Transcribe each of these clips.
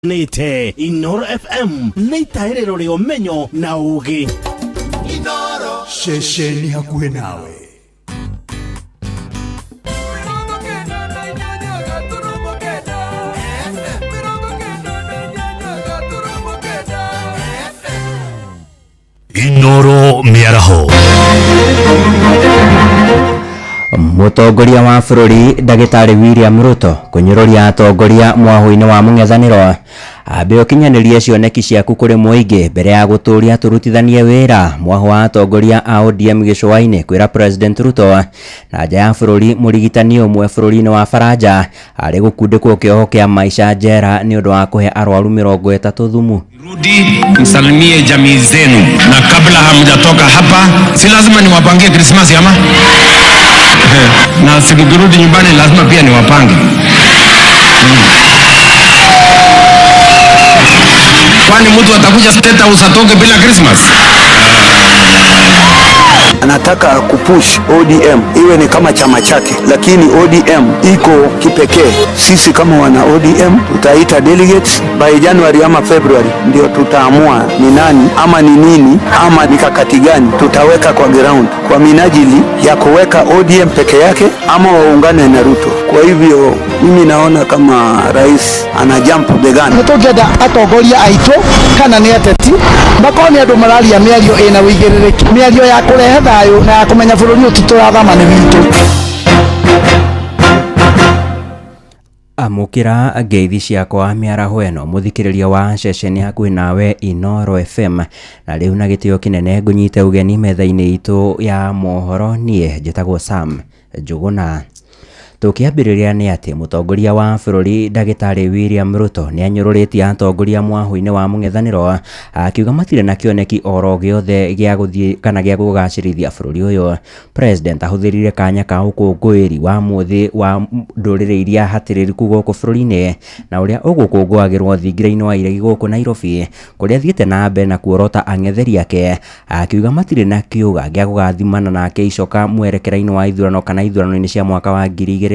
Nĩte Inoro FM nĩ itaĩrĩro rĩa ũmenyo na ũũgĩ. Ceceni hakuhĩ nawe. Inoro mĩaraho. Mũtongoria wa bũrũri ndagĩtarĩ William Ruto kũnyũrũria atongoria mwahũ-inĩ wa mũng'ethanĩro ambe ũkinyanĩrie cioneki ciaku kũrĩ mũingĩ mbere ya gũtũria tũrutithanie wĩra. Mwahũ wa atongoria a ODM gĩcũa-inĩ kwĩra President Ruto na nja ya bũrũri mũrigitani ũmwe bũrũri-inĩ wa Faranja arĩ gũkundĩkwo kĩoho kĩa maica njera nĩ ũndũ wa kũhe arwaru 30 thumu. Rudi msalimie jamii zenu, na kabla hamjatoka hapa, si lazima niwapangie Krismasi ama? Na sikukirudi nyumbani lazima pia niwapange. Kwani mtu atakuja State House atoke bila Christmas? Anataka kupush ODM iwe ni kama chama chake, lakini ODM iko kipekee. Sisi kama wana ODM tutaita delegates by January ama February, ndio tutaamua ni nani ama ni nini ama mikakati gani tutaweka kwa ground kwa minajili ya kuweka ODM peke yake ama waungane na Ruto. Kwa hivyo mimi naona kama rais ana jump the gun. Nĩ tũngĩenda atongoria aitũ kana nĩ ateti makorwo nĩ andũ mararia mĩario ĩna ũigĩrĩrĩki, mĩario ya kũrehe thayũ na ya kũmenya bũrũri ũyũ tũrathama nĩ witũ. Amũkĩra ngeithi ciakwa mĩaraho ĩno mũthikĩrĩria wa ceceni hakuhĩ nawe Inoro FM. Na rĩu na gĩtĩo kĩnene ngũnyite ũgeni metha-inĩ itũ ya mohoro. Niĩ njĩtagwo Sam Njũgũna. Tũkĩambĩrĩria nĩ atĩ mũtongoria wa bũrũri ndagĩtarĩ William Ruto nĩ anyũrũrĩtie atongoria mwahũ-inĩ wa mũng'ethanĩro akiuga matirĩ na kĩoneki oro gĩothe gĩa gũthiĩ kana gĩa kũgacĩrithia bũrũri ũyũ. President ahũthĩrire kanya ka ũkũngũĩri wa mũthĩ wa ndũrĩrĩ iria hatĩrĩrĩku gũkũ bũrũri-inĩ na ũrĩa ũgũkũngũagĩrwo thingira-inĩ wa iregi gũkũ Nairobi, kũrĩa athiĩte na mbere na kuorota ang'etheri ake akiuga matirĩ na kĩũga gĩa gũgathimana nake icoka mwerekera-inĩ wa ithurano kana ithurano-inĩ cia mwaka wa 2027.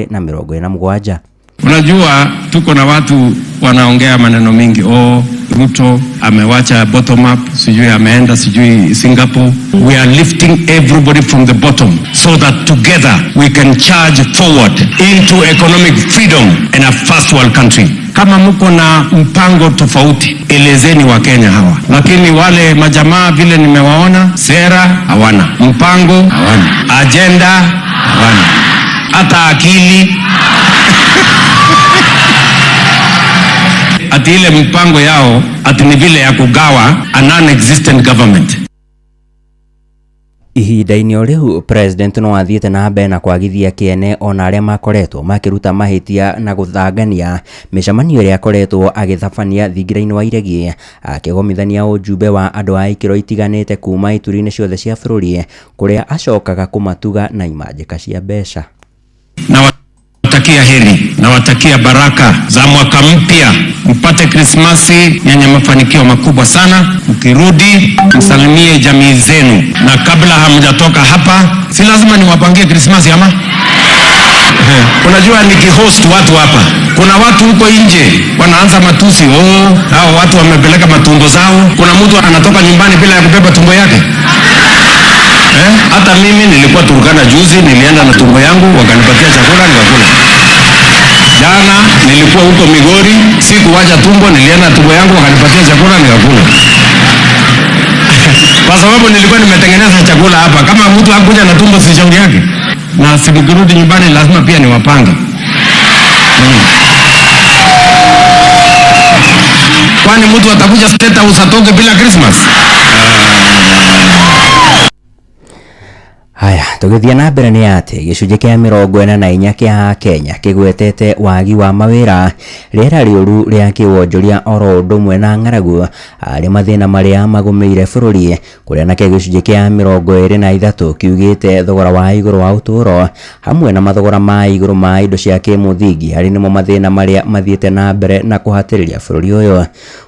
Unajua tuko na watu wanaongea maneno mingi. Oh, Ruto amewacha bottom up, sijui ameenda sijui Singapore. We are lifting everybody from the bottom so that together we can charge forward into economic freedom and a first world country. Kama mko na mpango tofauti, elezeni Wakenya hawa. Lakini wale majamaa vile nimewaona, sera hawana, mpango hawana, agenda hawana, hata akili ati ile mpango yao ati ni vile ya kugawa a non-existent government. Ihinda-inĩ o rĩu President no athiĩte na mbere na kwagithia kĩene ona arĩa makoretwo makĩruta mahĩtia na gũthangania mĩcemanio ĩrĩa akoretwo agĩtabania thingira-inĩ wa iregi, akĩgomithania ũjumbe wa andũ a ikĩro itiganĩte kuma ituri-inĩ ciothe cia bũrũri kũrĩa acokaga kũmatuga na imanjĩka cia mbeca. Nawatakia heri, nawatakia baraka za mwaka mpya, mpate Krismasi yenye mafanikio makubwa sana. Mkirudi msalimie jamii zenu, na kabla hamjatoka hapa, si lazima niwapangie Krismasi ama? Unajua nikihost watu hapa, kuna watu huko nje wanaanza matusi. Oh, hao watu wamepeleka matumbo zao. Kuna mtu anatoka nyumbani bila ya kubeba tumbo yake. Hata mimi nilikuwa Turkana juzi, nilienda na tumbo yangu, wakanipatia chakula nikakula. Jana nilikuwa huko Migori, sikuwacha tumbo, nilienda na tumbo yangu, wakanipatia chakula nikakula. Kwa sababu nilikuwa nimetengeneza chakula hapa. Kama mtu hakuja na tumbo, si shauri yake. Na sikukirudi nyumbani lazima pia niwapange. Kwani mtu atakuja State House atoke bila Christmas? Haya, tũgĩthiĩ na mbere nĩ atĩ gĩcunjĩ kĩa 44 kĩa Kenya kĩgwetete wagi wa mawĩra, rĩera rĩũru rĩa kĩwonjoria oro ũndũ ũmwe na ng'aragu arĩ mathĩna marĩa magũmĩire bũrũri, kũrĩa nakĩo gĩcunjĩ kĩa 23 kiugĩte thogora wa igũrũ wa ũtũũro hamwe na mathogora ma igũrũ ma indo cia kĩmũthingi harĩ nĩmo mathĩna marĩa mathiĩte na mbere na kũhatĩrĩria bũrũri ũyũ.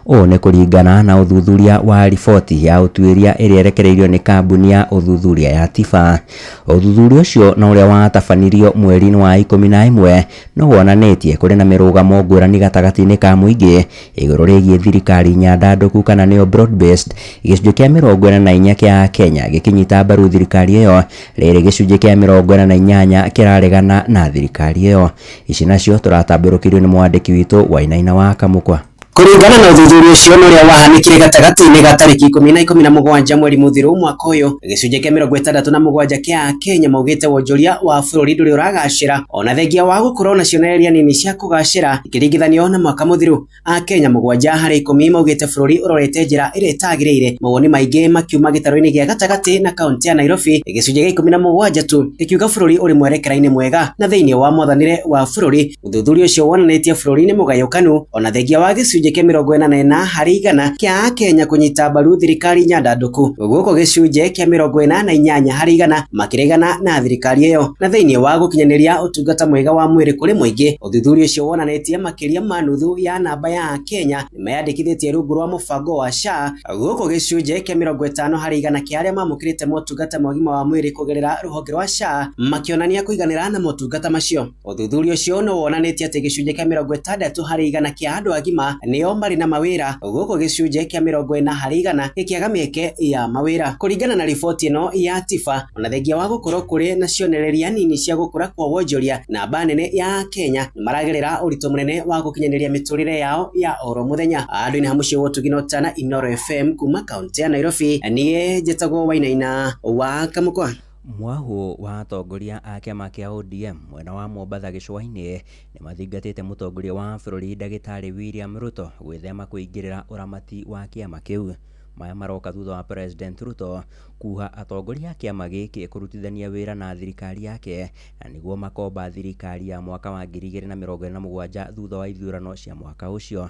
Ũũ nĩ kũringana na ũthuthuria wa riboti ya ũtuĩria ĩrĩa ĩrekereirio nĩ kambuni ya ũthuthuria ya TIFA. Ũthuthuria ũcio na ũrĩa watabanirio mweri-inĩ wa 11 no wonanĩtie kũrĩ na mĩrũgamo ngũrani gatagatĩ-inĩ ka mũingĩ igũrũ rĩgiĩ thirikari nyandandũku kana nĩyo broad based. Gĩcunjĩ kĩa 44 kĩa Kenya gĩkĩnyita mbaru thirikari ĩyo, rĩrĩ gĩcunjĩ kĩa 48 kĩraregana na thirikari ĩyo. Ici nacio tũratambũrũkĩirio nĩ mwandĩki witũ Wainaina wa Kamũkwa. Kũringana na ũthuthuria ũcio na ũrĩa wahanĩkire gatagatĩ-inĩ ga tarĩki 10 na 17 mweri mũthiru mwaka ũyũ, gĩcunjĩ kĩa 67 kĩa Kenya maugĩte wonjoria wa bũrũri ndũrĩ ũragacĩra ona thengia wa gũkorwo na cionereria nini cia kũgacĩra ikĩringithanio na mwaka mũthiru. Akenya 7 harĩ 10 maugĩte bũrũri ũrorete njĩra ĩrĩa ĩtagĩrĩire, mawoni maingĩ makiuma gĩtarũ-inĩ gĩa gatagatĩ na kaunti ya Nairobi. Gĩcunjĩ gĩa 17 tu gĩkiuga bũrũri ũrĩ mwerekera-inĩ mwega na thĩinĩ wa mwathanĩre wa bũrũri. Ũthuthuria ũcio wonanĩtie bũrũri nĩ mũgayũkanu ona thengia wa gĩcunjĩ kĩa 44 harĩ igana kĩa Akenya kũnyita mbaru thirikari nyandandũku, gũkũ gĩcunjĩ kĩa 48 harĩ igana makĩregana na thirikari ĩyo. Na thĩinĩ wa gũkinyanĩria ũtungata mwega wa mwĩrĩ kũrĩ mũingĩ, ũthuthuria ũcio wonanĩtie makĩria ma nuthu ya namba ya Akenya nĩmeyandĩkithĩtie rungu rwa mũbango wa SHA, gũkũ gĩcunjĩ kĩa 50 harĩ igana kĩa arĩa mamũkĩrĩte motungata ma ũgima wa mwĩrĩ kũgerera rũhonge rwa SHA makĩonania kũiganĩra na motungata macio. Ũthuthuria ũcio no wonanĩtie atĩ gĩcunjĩ kĩa 60 harĩ igana kĩa andũ agima nĩo marĩ na mawĩra, gũkũ gĩcunjĩ kĩa 40 harĩ igana gĩkĩaga mĩeke ya mawĩra. Kũringana na riboti ĩno ya TIFA, ona thengia wa gũkorwo kũrĩ na cionereria nini cia gũkũra kwa wonjoria, namba nene ya Kenya nĩmaragerera ũritũ mũnene wa gũkinyanĩria mĩtũrĩre yao ya oro mũthenya. Andũ-inĩ ha mũciĩ wa Ũtugi na Ũtana, Inooro FM kuma kaunti ya Nairobi, niĩ njĩtagwo Wainaina wa Kamũkwa. Mwahu wa atongoria a kĩama kĩa ODM mwena wa Mombatha gĩcũa-inĩ nĩmathingatĩte mũtongoria wa bũrũri ndagĩtarĩ William Ruto gwĩthema kũingĩrĩra ũramati wa kĩama kĩu. Maya maroka thutha wa President Ruto kuha atongoria a kĩama gĩkĩ kũrutithania wĩra na thirikari yake na nĩguo makomba thirikari ya mwaka wa 2027 thutha wa ithurano cia mwaka ũcio.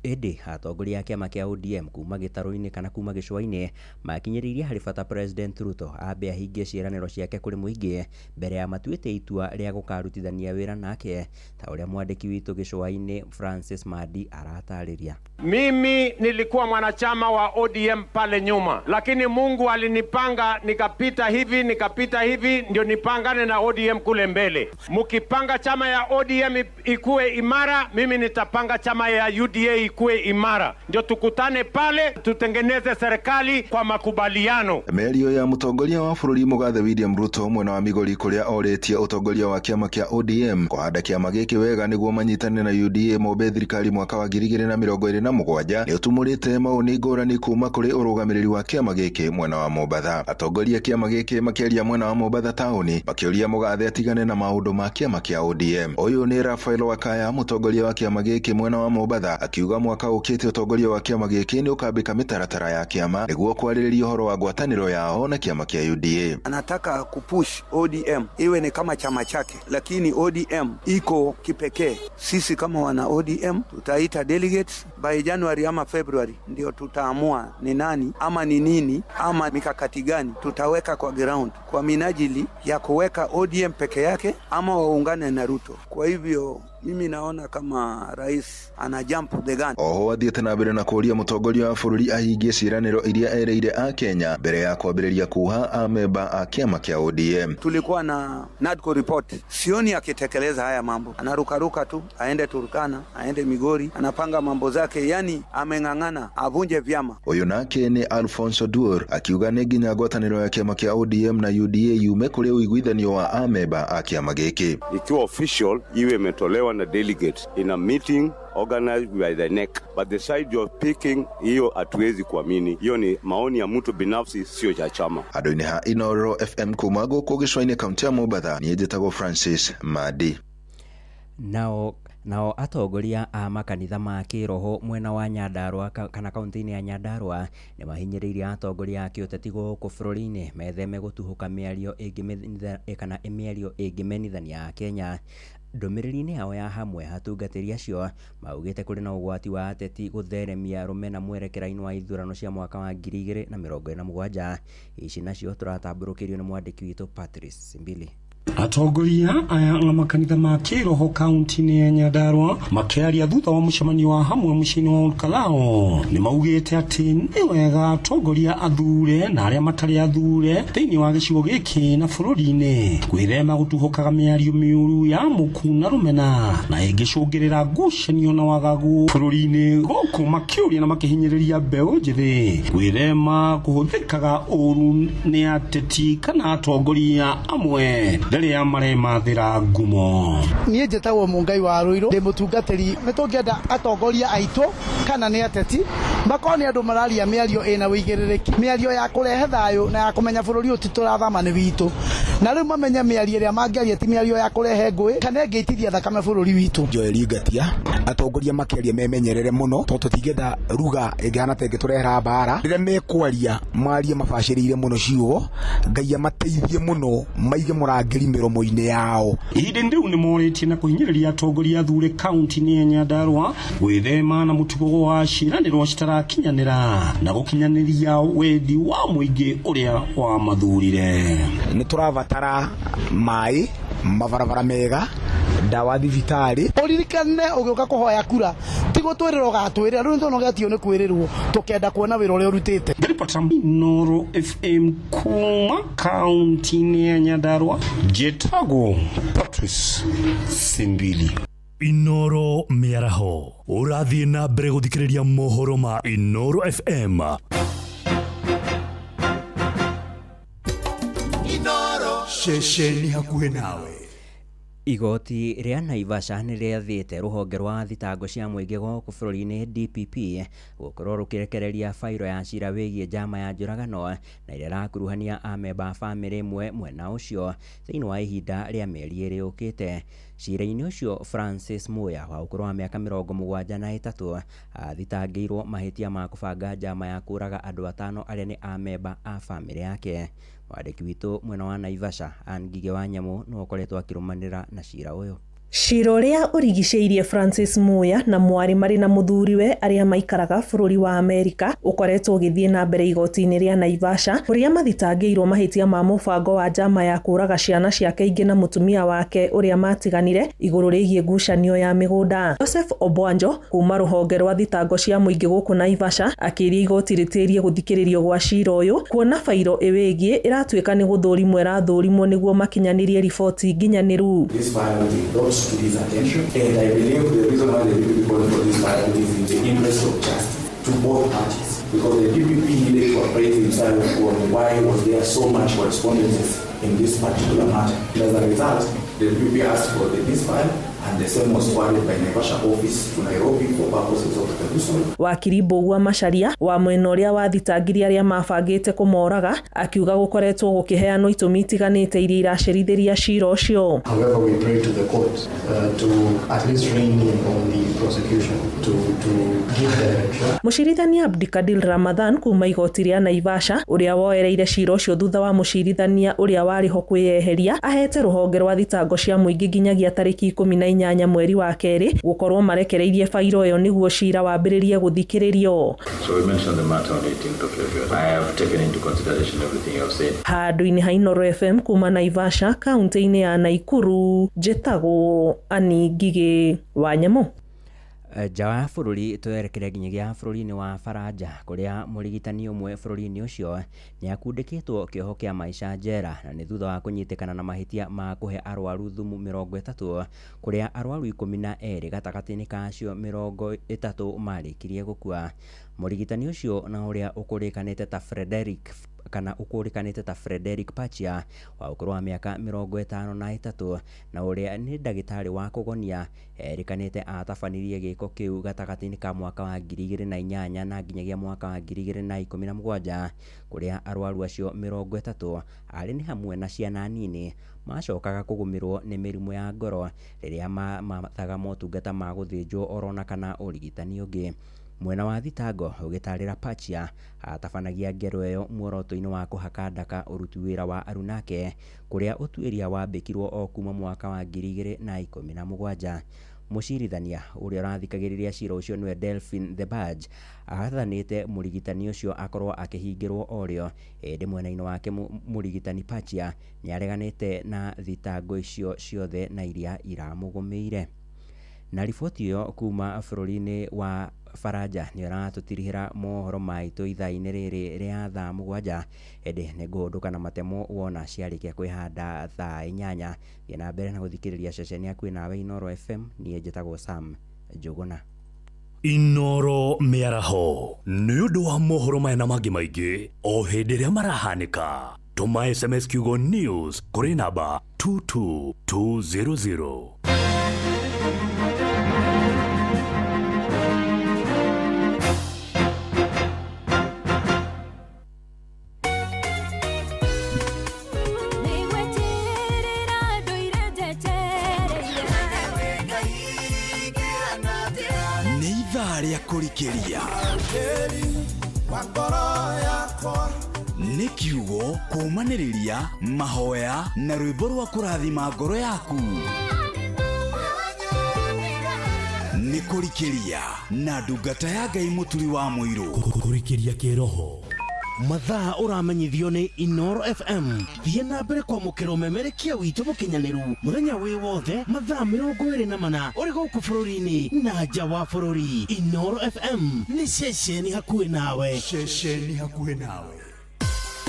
Ĩndĩ atongoria a kĩama kĩa ODM kuma gĩtarũ-inĩ kana kuma gĩcũa-inĩ makinyĩrĩirie harĩ bata President Ruto ambe ahingie ciĩranĩro ciake kũrĩ mũingĩ mbere ya matuĩte itua rĩa gũkarutithania wĩra nake, ta ũrĩa mwandĩki witũ gĩcũa-inĩ Francis Madi aratarĩria. Mimi nilikuwa mwanachama wa ODM pale nyuma, lakini Mungu alinipanga nikapita hivi nikapita hivi ndio nipangane na ODM kule mbele. Mukipanga chama ya ODM ikue imara, mimi nitapanga chama ya UDA ikue imara, ndio tukutane pale tutengeneze serikali kwa makubaliano. Mĩario ya mũtongoria wa bũrũri mũgathe William Ruto mwena wa Migori kũrĩa orĩtie ũtongoria wa kĩama kĩa ODM kũhanda kĩama gĩkĩ wega nĩguo manyitane na UDA mombe thirikari mwaka wa 2027 nĩ ũtumũrĩte maũni ngũrani kuma kũrĩ ũrũgamĩrĩri wa kĩama gĩkĩ mwena wa Mombatha. Atongoria kĩama gĩkĩ makĩaria mwena wa Mombatha taũni makĩũria mũgathe atigane na maũndũ ma kĩama kĩa ODM. Ũyũ nĩ Rafael Wakaya mũtongoria wa kĩama gĩkĩ mwena wa Mombatha akiuga mwaka ũkĩte ũtongoria wa kĩama gĩkĩ nĩ ũkambĩka mĩtaratara ya kĩama nĩguo kwarĩrĩria ũhoro wa ngwatanĩro yao na kĩama kĩa UDA. Anataka kupush ODM iwe ni kama chama chake, lakini ODM iko kipekee. Sisi kama wana ODM tutaita delegates by January ama February, ndio tutaamua ni nani ama ni nini ama mikakati gani tutaweka kwa ground kwa minajili ya kuweka ODM peke yake ama waungane na Ruto. Kwa hivyo mimi naona kama rais ana jump the gun. Oho athiĩte na mbere na kũũria mũtongoria wa bũrũri ahingie ciĩranĩro iria erĩire a Kenya mbere ya kwambĩrĩria kuha amemba a kĩama kĩa ODM. Tulikuwa na NADCO report, sioni akitekeleza haya mambo, anarukaruka tu, aende Turkana, aende Migori, anapanga mambo zake, yani ameng'ang'ana avunje vyama. Ũyũ nake nĩ Alfonso Duor akiuga nĩ nginya ngwatanĩro ya kĩama kĩa ODM na UDA yume kũrĩ ũiguithanio wa amemba a kĩama gĩkĩ. Ikiwa official iwe imetolewa na delegates in a meeting organized by the NEC, but the side you're picking, hiyo hatuwezi kuamini. Hiyo ni maoni ya mtu binafsi, sio cha chama. Andũ-inĩ ha Inooro FM kuma gũkũ gĩcũa-inĩ kaunti ya Mombatha, niĩ njĩtagwo Francis Madi. Nao atongoria a makanitha ma kĩroho mwena wa Nyandarua kana kaunti-inĩ ya Nyandarua nĩmahinyĩrĩirie atongoria a kĩũteti gũkũ bũrũri-inĩ metheme gũtuhũka mĩario kana mĩario ĩngĩmenithania Akenya. Ndũmĩrĩri-inĩ yao ya hamwe atungatĩri acio maugĩte kũrĩ na ũgwati wa ateti gũtheremia rũmena mwerekera-inĩ wa ithurano cia mwaka wa 2027. Ici nacio tũratambũrũkĩrio nĩ mwandĩki witũ Patrice Simbili. Atongoria aya a makanitha ma kĩroho kaunti-inĩ ya Nyandarua makĩaria thutha wa mũcemanio wa hamwe mũciĩ-inĩ wa Olkalou nĩ maugĩte atĩ nĩ wega atongoria athure na arĩa matarĩ athure thĩinĩ wa gĩcigo gĩkĩ na bũrũri-inĩ kwĩthema gũtuhũkaga mĩario mĩũru ya muku na rũmena na ĩngĩcũngĩrĩra ngucanio na wagagu bũrũri-inĩ gũkũ makĩũria na makĩhinyĩrĩria mbeũ njĩthĩ kwĩthema kũhũthĩkaga ũru nĩ ateti kana atongoria amwe rĩrĩa maremathĩra ngumo. Niĩ njĩtagwo Mũngai wa Rũirũ, ndĩ mũtungatĩri. Nĩ tũngĩenda atongoria aitũ kana nĩ ateti makorwo nĩ andũ mararia mĩario ĩna ũigĩrĩrĩki, mĩario ya kũrehe thayũ na ya kũmenya bũrũri ũyũ ti tũrathama nĩ witũ, na rĩu mamenye mĩario ĩrĩa mangĩaria ti mĩario ya kũrehe ngũĩ kana ĩngĩitithia thakame bũrũri witũ. Joel Ngatia, atongoria makĩaria memenyerere mũno tondũ tũtingĩenda ruga ĩngĩhana ta ĩngĩtũrehera mbara. Rĩrĩa mekwaria marie mabacĩrĩire mũno ciugo, Ngai amateithie mũno maige mũrangĩri mĩromo-inĩ yao. Ihinda-inĩ rĩu nĩ morĩtie na kũhinyĩrĩria atongoria athure kaunti-inĩ ya Nyandarua gwĩthema na mũtugo wa ciĩranĩro citarakinyanĩra na gũkinyanĩria wendi wa mũingĩ ũrĩa wamathurire. Nĩ tũrabatara maĩ, mabarabara mega, ndawa thibitarĩ. Ũririkane ũgĩũka kũhoya kura ti gũtwĩrĩra ũgatwĩrĩra, rĩu nĩtũnogetio nĩ kwĩrĩrwo, tũkenda kuona wĩra ũrĩa ũrutĩte. Ripota Inooro FM kuma kaunti-inĩ ya Nyandarua, njĩtagwo Patrice Simbili. Inooro mĩaraho ũrathiĩ na mbere gũthikĩrĩria mohoro ma Inooro FM. Inooro ceceni hakuhĩ nawe. Igoti rĩa Naivasha nĩ rĩathĩte rũhonge rwa thitango cia mũingĩ gũkũ bũrũri-inĩ DPP gũkorwo rũkĩrekereria bairo ya cira wĩgiĩ njama ya njũragano na ĩrĩa ĩrakuruhania amemba a bamĩrĩ ĩmwe mwena ũcio thĩinĩ wa ihinda rĩa mĩeri ĩrĩ yũkĩte. Cira-inĩ ũcio Francis Muya wa ũkũrũ wa mĩaka 73 athitangĩirwo mahĩtia ma kũbanga njama ya kũũraga andũ atano arĩa nĩ amemba a bamĩrĩ yake. Mwandĩki witũ mwena wa Naivasha Ann Ngige wa Nyamũ nĩwe ũkoretwo akĩrũmanĩra na cira ũyũ. Cira ũrĩa ũrigicĩirie Francis Muya na mwarĩ marĩ na mũthuriwe arĩa maikaraga bũrũri wa Amerika ũkoretwo ũgĩthiĩ na mbere igoti-inĩ rĩa Naivasha kũrĩa mathitangĩirwo mahĩtia ma mũbango wa njama ya kũũraga ciana ciake ingĩ na mũtumia wake ũrĩa matiganire igũrũ rĩgiĩ ngucanio ya mĩgũnda. Joseph Obwanjo kuma rũhonge rwa thitango cia mũingĩ gũkũ Naivasha akĩria igoti rĩtĩrie gũthikĩrĩrio gwa cira ũyũ kuona bairo ĩwĩgiĩ ĩratuĩka nĩ gũthũrimwo ĩrathũrimwo nĩguo makinyanĩrie riboti nginyanĩru. To his attention, and I believe the reason why the DPP called for this file is in the interest of justice to both parties, because the DPP needed to appraise himself on why was there so much correspondence in this particular matter. And as a result, the DPP asked for this file, and the same was forwarded by Naivasha office to Nairobi for purposes of perusal. Wakiri Mbũgua Macharia wa mwena ũrĩa wathitangire arĩa mabangĩte kũmoraga akiuga gũkoretwo gũkĩheanwo itũmi itiganĩte iria iracerithĩria cira ũcio. However, we pray to the court to at least rein in on the prosecution to give direction. Mũcirithania Abdikadir Ramadhan kuma igoti rĩa Naivasha ũrĩa woereire cira ũcio thutha wa mũcirithania ũrĩa warĩ ho kwĩyeheria ahete rũhonge rwa thitango cia mũingĩ nginyagia tarĩki 18 mweri wa kerĩ gũkorwo marekereirie bairo ĩyo nĩguo cira wambĩrĩrie gũthikĩrĩrio. So we mentioned the matter on 18th of February. I have taken into consideration everything you have said. Handũ-inĩ ha Inooro FM kuma Naivasha kaunti-inĩ ya Naikuru, njĩtagwo Annie Ngigĩ wa Nyamũ. Nja wa bũrũri twerekere nginyagia bũrũri-inĩ wa Faranja kũrĩa mũrigitani ũmwe bũrũri-inĩ ũcio nĩ akundĩkĩtwo kĩoho kĩa maica njera na nĩ thutha wa kũnyitĩkana na mahĩtia ma kũhe arwaru thumu 30 kũrĩa arwaru 12 gatagatĩ-inĩ ka acio 30 marĩkirie gũkua. Mũrigitani ũcio na ũrĩa ũkũrĩkanĩte ta Frederick kana ũkũrĩkanĩte ta Frederick Pachia wa ũkũrũ wa mĩaka 53 na ũrĩa nĩ ndagĩtarĩ wa kũgonia erĩkanĩte atabanirie gĩko kĩu gatagatĩ-inĩ ka mwaka wa 2008 na nginyagia mwaka wa 2017 kũrĩa arwaru acio 30 arĩ nĩ hamwe na ciana nini macokaga kũgũmĩrwo nĩ mĩrimũ ya ngoro rĩrĩa mamathaga motungata ma gũthĩnjwo orona kana ũrigitani ũngĩ. Mwena wa thitango ũgĩtarĩra Pachia atabanagia ngero ĩyo muoroto-inĩ wa kũhaka ndaka ũruti wĩra wa arunake kũrĩa ũtuĩria wambĩkirwo o kuma mwaka wa 2017. Mũcirithania ũrĩa ũrathikagĩrĩria cira ũcio nĩwe Delphine Theberge athanĩte mũrigitani ũcio akorwo akĩhingĩrwo orĩo, ĩndĩ mwena-inĩ wake mũrigitani Pachia nĩareganĩte na thitango icio ciothe na iria iramũgũmĩire. Na riboti ĩyo kuma bũrũri-inĩ wa Faranja nĩ ũratũtirihĩra mohoro maitũ ithaa-inĩ rĩrĩ rĩa thaa 7, ĩndĩ nĩngũhũndũka na matemo wona ciarĩkia kwĩhanda thaa 8. Thiĩ na mbere na gũthikĩrĩria ceceni yaku nawe Inooro FM. Niĩ njĩtagwo Sam Njũgũna. Inooro mĩaraho nĩ ũndũ wa mohoro maya na mangĩ maingĩ o hĩndĩ ĩrĩa marahanĩka. Tũma SMS kiugo news kũrĩ namba 22200. Nĩ ithaa rĩa kũrikĩria, nĩ kiugo kũũmanĩrĩria, mahoya na rwĩmbo rwa kũrathima ngoro yaku. Nĩ kũrikĩria na ndungata ya Ngai Mũturi wa Mũirũ. Kũrikĩria kĩroho. Mathaa ũramenyithio nĩ Inooro FM. Thiĩ na mbere kwamũkĩra ũmemerekia witũ mũkinyanĩru mũthenya wĩ wothe mathaa 24 ũrĩ gũkũ bũrũri-inĩ na nja wa bũrũri. Inooro FM nĩ ceceni hakuhĩ nawe. Ceceni hakuhĩ nawe.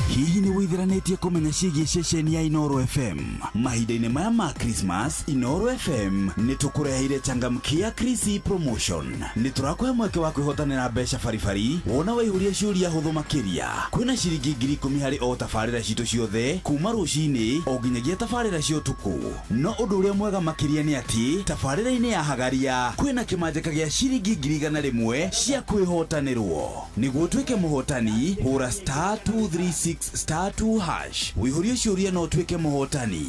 Hihi nĩ wĩitheranĩtie kũmenya ciĩgiĩ ceceni ya Inooro FM? Mahinda-inĩ maya ma Christmas, Inooro FM nĩ tũkũreheire changamkia Krisi promotion. Nĩ tũrakũhe mweke wa kwĩhotanĩra mbeca baribari wona waihũria ciũria hũthũ makĩria. Kwĩna ciringi 10,000 harĩ o tabarĩra citũ ciothe kuma rũcinĩ o nginyagia tabarĩra cia ũtukũ. No ũndũ ũrĩa mwega makĩria nĩ atĩ tabarĩra-inĩ ya Hagaria kwĩna kĩmanjĩka gĩa ciringi 100,000 cia kwĩhotanĩrwo. Nĩguo ũtuĩke mũhotani, hũra star 236 star 2 hash wĩihũrie ciũria na ũtuĩke mũhotani.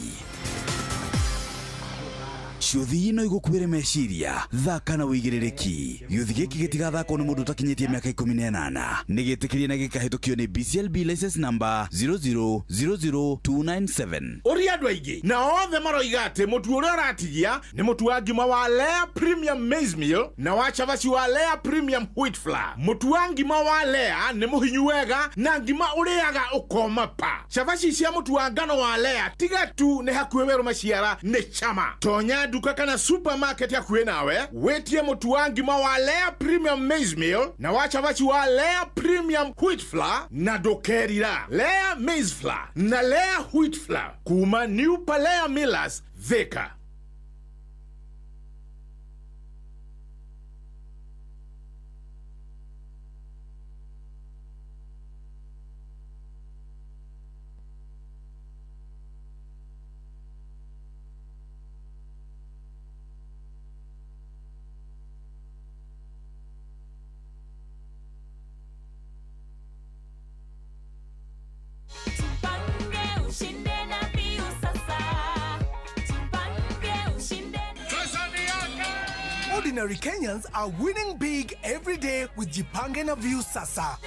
Ciũthi no igũkuĩre meciria, thaka na wĩigĩrĩrĩki. Gĩũthi gĩkĩ gĩtigathakwo nĩ mũndũ ũtakinyĩtie mĩaka 18. Nĩ gĩtĩkĩrie na gĩkahĩtũkio nĩ BCLB license number 0000297. Ũria andũ aingĩ na othe maroiga atĩ mũtu ũrĩa ũratigia nĩ mũtu wa ngima wa Lea Premium Maize Meal na wa cabaci wa Lea Premium Wheat Flour. Mũtu wa ngima wa Lea nĩ mũhinyu wega na ngima ũrĩaga ũkoma pa. Cabaci cia mũtu wa ngano wa Lea tiga tu nĩ hakuhĩ werũ maciara nĩ chama. Tonya nduka kana supermarket hakuhĩ nawe wĩtie mũtu wa ngima wa Lea Premium Maize Meal na wa cabaci wa Lea Premium Wheat Flour na ndũkerira. Lea Maize Flour na Lea Wheat Flour kuma New Palea Millers, Thika. Ordinary Kenyans are winning big every day with Jipange na Viusasa.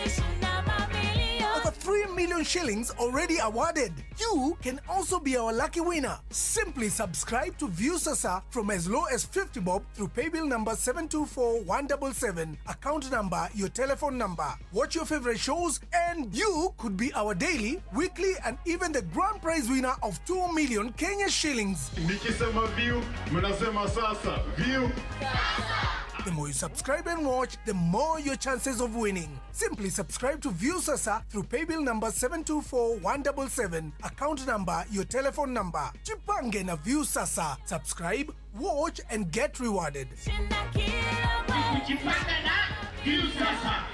Over 3 million shillings already awarded. You can also be our lucky winner. Simply subscribe to Viusasa from as low as 50 bob through paybill number 724177, account number, your telephone number. Watch your favorite shows and you could be our daily, weekly and even the grand prize winner of 2 million Kenya shillings. Nikisema view, mnasema sasa. View. The more you subscribe and watch, the more your chances of winning. Simply subscribe to Viusasa through paybill number 724177, account number, your telephone number. Jipange na Viusasa. Subscribe, watch and get rewarded. Jipange na Viusasa.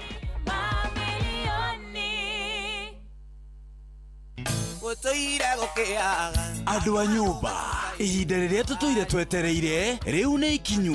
Andũ a nyũmba, ihinda rĩrĩa tũtũire twetereire rĩu nĩ ikinyu.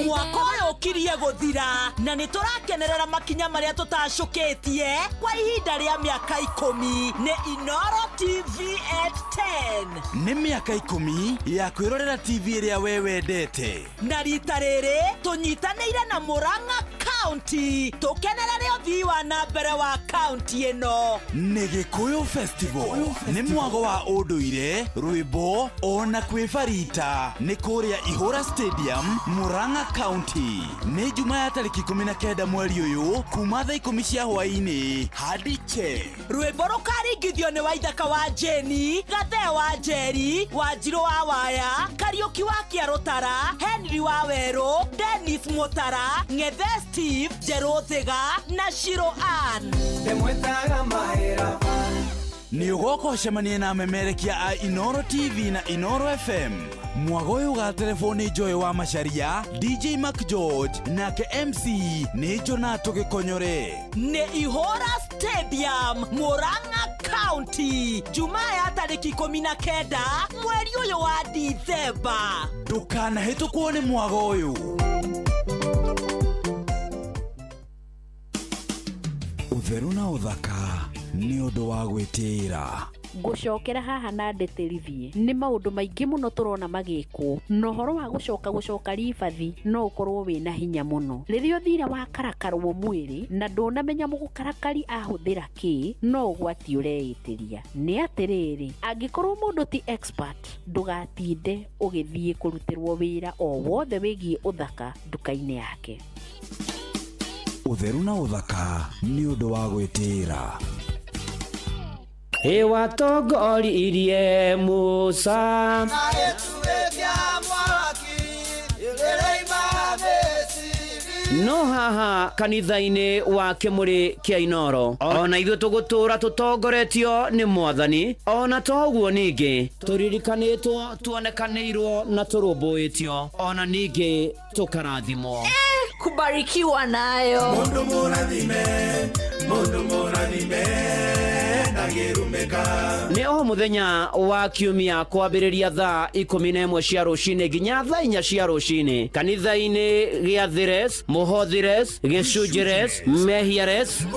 Mwaka ũyũ ũkirie gũthira na nĩ tũrakenerera makinya marĩa tũtacũkĩtie kwa ihinda rĩa mĩaka 10 nĩ Inooro TV at 10. Nĩ mĩaka 10 ya kwĩrorera TV ĩrĩa we wendete. Na rita rĩrĩ tũnyitanĩire na Murang'a County. County tũkenerere ũthii wa na mbere wa kaunti ĩno. Nĩ Gĩkũyũ Festival nĩ mwago wa ũndũire, rwĩmbo ona kwĩbarita nĩ kũrĩa Ihũra Stadium, Murang'a County. Nĩ Juma ya tarĩki 19 mweri ũyũ kuma thaa 10 cia hwaĩ-inĩ hadi che. Rwĩmbo rũkaringithio nĩ Waithaka wa Jeni, Gathee wa Njeri, Wanjirũ wa Waya, Kariũki wa Kĩarũtara, Henry wa Werũ, Dennis Mutara, Ng'ethe Steve, Njerũ Thiga na Shiro Ann. Nĩ ũgoka ũcemanie na amemerekia a Inoro TV na Inoro FM. Mwago ũyũ ũgaterebwo nĩ Joy wa Macharia, DJ Mac George nake MC nĩ Jonato Gĩkonyore. Nĩ Ihũra Stadium, Murang'a County, Jumaa ya tarĩki 19 mweri ũyũ wa Dithemba. Ndũkanahĩtũkwo nĩ mwago ũyũ. Ũtheru na ũthaka nĩ ũndũ wa gwĩtĩĩra. Ngũcokera haha na ndĩtĩrithie nĩ maũndũ maingĩ mũno tũrona magĩkwo na ũhoro wa gũcoka ribathi no ũkorwo wĩna hinya mũno. Rĩrĩa ũthire wakarakarwo mwĩrĩ na ndũnamenya mũgũkarakari ahũthĩra kĩ, no ũgwati ũreĩtĩria. Nĩ atĩrĩrĩ, angĩkorwo mũndũ ti expert, ndũgatinde ũgĩthiĩ kũrutĩrwo wĩra o wothe wĩgiĩ ũthaka nduka-inĩ yake. Ũtheru na ũthaka nĩ ũndũ wa gwĩtĩĩra. Ĩwatongoririe Musa no haha kanitha-inĩ wa Kĩmũrĩ kĩa Inoro ona ithuĩ tũgũtũra tũtongoretio nĩ Mwathani, ona toguo ningĩ tũririkanĩtwo, tuonekanĩirwo na tũrũmbũĩtio, ona ningĩ tũkarathimwo. Kubarikiwa nayo. Mundu mũrathime, mundu mũrathime ndangĩrumĩka. Nĩ o mũthenya wa kiumia kwambĩrĩria thaa 11 cia rũcinĩ nginya thaa 4 cia rũcinĩ kanitha-inĩ gĩa Thires, Mũhothires, Gĩcunjires, Mehiares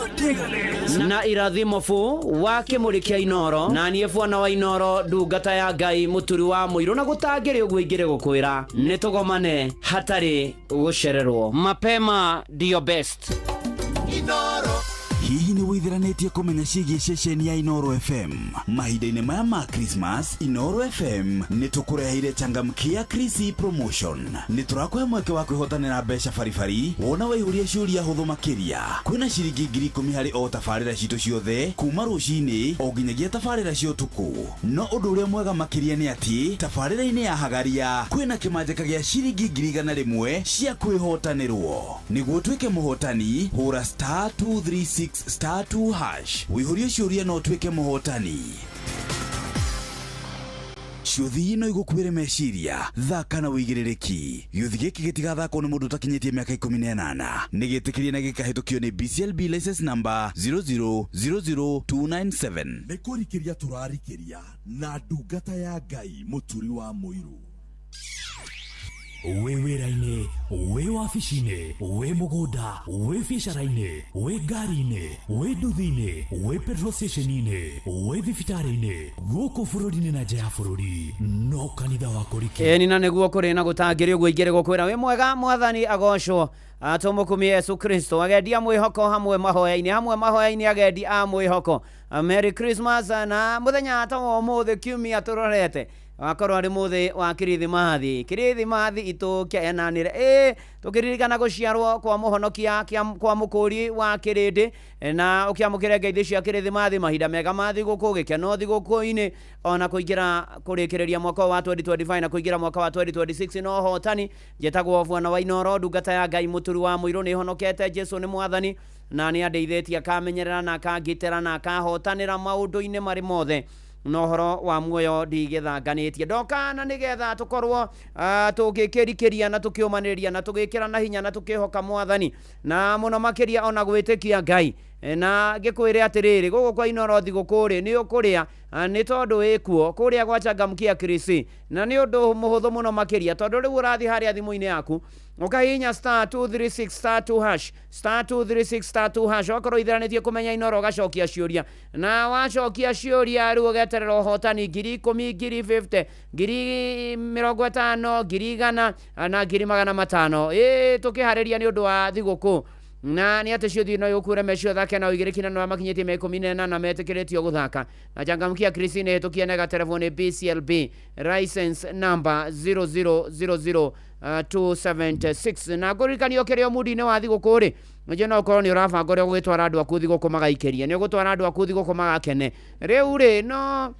na Irathimobu wa Kĩmũrĩ kĩa Inoro, na niĩ bwana wa Inoro, ndungata ya Ngai, mũturi wa mũirũ, na gũtangĩrĩ ũguo ingĩrĩ gũkwĩra nĩ tũgomane hatarĩ gũcererwo. Mapema ndio best. Inoro. Hihi nĩ wĩithiranĩtie kũmenya ciĩgiĩ ceceni ya Inoro FM? Mahinda-inĩ maya ma Christmas, Inoro FM nĩ tũkũreheire changamkia Krisi promotion. Nĩ tũrakũhe mweke wa kwĩhotanĩra mbeca baribari wona waihũria ciũria hũthũ makĩria. Kwĩna ciringi 10,000 harĩ o tabarĩra citũ ciothe kuma rũcinĩ o nginyagia tabarĩra cia ũtukũ. No ũndũ ũrĩa mwega makĩria nĩ atĩ tabarĩra-inĩ ya Hagaria kwĩna kĩmanjĩka gĩa ciringi 100,000 cia kwĩhotanĩrwo. Nĩguo ũtuĩke mũhotani, hũra *236 *2# wĩihũrie ciũria no ũtuĩke mũhotani. Ciũthi no igũkuĩre meciria, thaka na wĩigĩrĩrĩki. Gĩũthi gĩkĩ gĩtigathakwo nĩ mũndũ ũtakinyĩtie mĩaka 18. Nĩ gĩtĩkĩrie na gĩkahĩtũkio nĩ BCLB license number 0000297. Nĩ kũrikĩria tũrarikĩria na ndungata ya Ngai mũturi wa mũirũ. Wĩ wĩra-inĩ, wĩ wabici-inĩ, wĩ mũgũnda, wĩ biacara-inĩ, wĩ ngari-inĩ, wĩ nduthi-inĩ, wĩ petrol station-inĩ, wĩ thibitarĩ-inĩ, gũkũ bũrũri-inĩ na nja ya bũrũri, no kanitha wa Kũriki. Ĩni na nĩguo kũrĩ na gũtangĩrĩ ũguo ingĩrĩ gũkwĩra wĩ mwega Mwathani agocwo. Tũmũkumie Yesu Kristo. Agendi a mwĩhoko hamwe mahoya-inĩ, agendi a mwĩhoko. Merry Christmas na mũthenya ta wa ũmũthĩ kiumia tũrorete wakorwo arĩ mũthĩ wa Kirithimathi. Kirithimathi itũkenanĩre tũkĩririkana gũciarwo kwa mũhonokia kwa mũkũri wa kĩrĩndĩ, na ũkĩamũkĩre ngeithi cia Kirithimathi, mahinda mega ma thigũkũ, gĩkeno thigũkũ-inĩ, ona kũingĩra kũrĩkĩrĩria mwaka wa 2025 na kũingĩra mwaka wa 2026 no hotani. Njetagwo bwana wa Inoro, ndungata ya Ngai, mũturi wa mũirũ, nĩ honokete. Jesu nĩ Mwathani na nĩ andeithĩtie akamenyerera na akangitĩra na akahotanĩra maũndũ-inĩ marĩ mothe no horo wa muoyo ndigithanganĩtie. Ndoka na nĩgetha tũkorwo tũgĩkĩrikĩria na tũkĩũmanĩrĩria na tũgĩkĩra na hinya na tũkĩhoka Mwathani na mũno makĩria ona gwĩtĩkia Ngai. Na ngĩkwĩre atĩrĩrĩ, gũkũ kwa Inoro thigũkũ rĩ nĩ ũkũrĩa nĩ tondũ ĩkuo kũrĩa gwa changamkia Krisi, na nĩ ũndũ mũhũthũ mũno makĩria tondũ rĩu ũrathiĩ harĩa thimũ-inĩ yaku ũkahihinya *236 *2# *236 *2# wakorwo itheranĩtie kũmenya Inoro ũgacokia ciũria, na wacokia ciũria rĩu ũgeterera ũhotani 10,000, 50,000, 50,000, 100,000 na 500,000. Tũkĩharĩria nĩ ũndũ wa thigũkũ. Na nĩ atĩ ciũthiĩ no yũkure mecio thake na ũigĩrĩki na nĩo makinyĩtie mĩaka 18 metĩkĩrĩtio gũthaka. Na changamkia Christine ĩhĩtũkie na ĩgaterevwo nĩ BCLB license number 0000 276. Na ngũririkanie ũkĩrĩ o mundi-inĩ wa thigũkũ rĩ, nĩnjũĩ no ũkorwo nĩ ũrabanga ũrĩa ũgũgĩtwara andũ aku thigũkũ magaikĩrie, nĩ ũgũtwara andũ aku thigũkũ magakene. Rĩu rĩ, no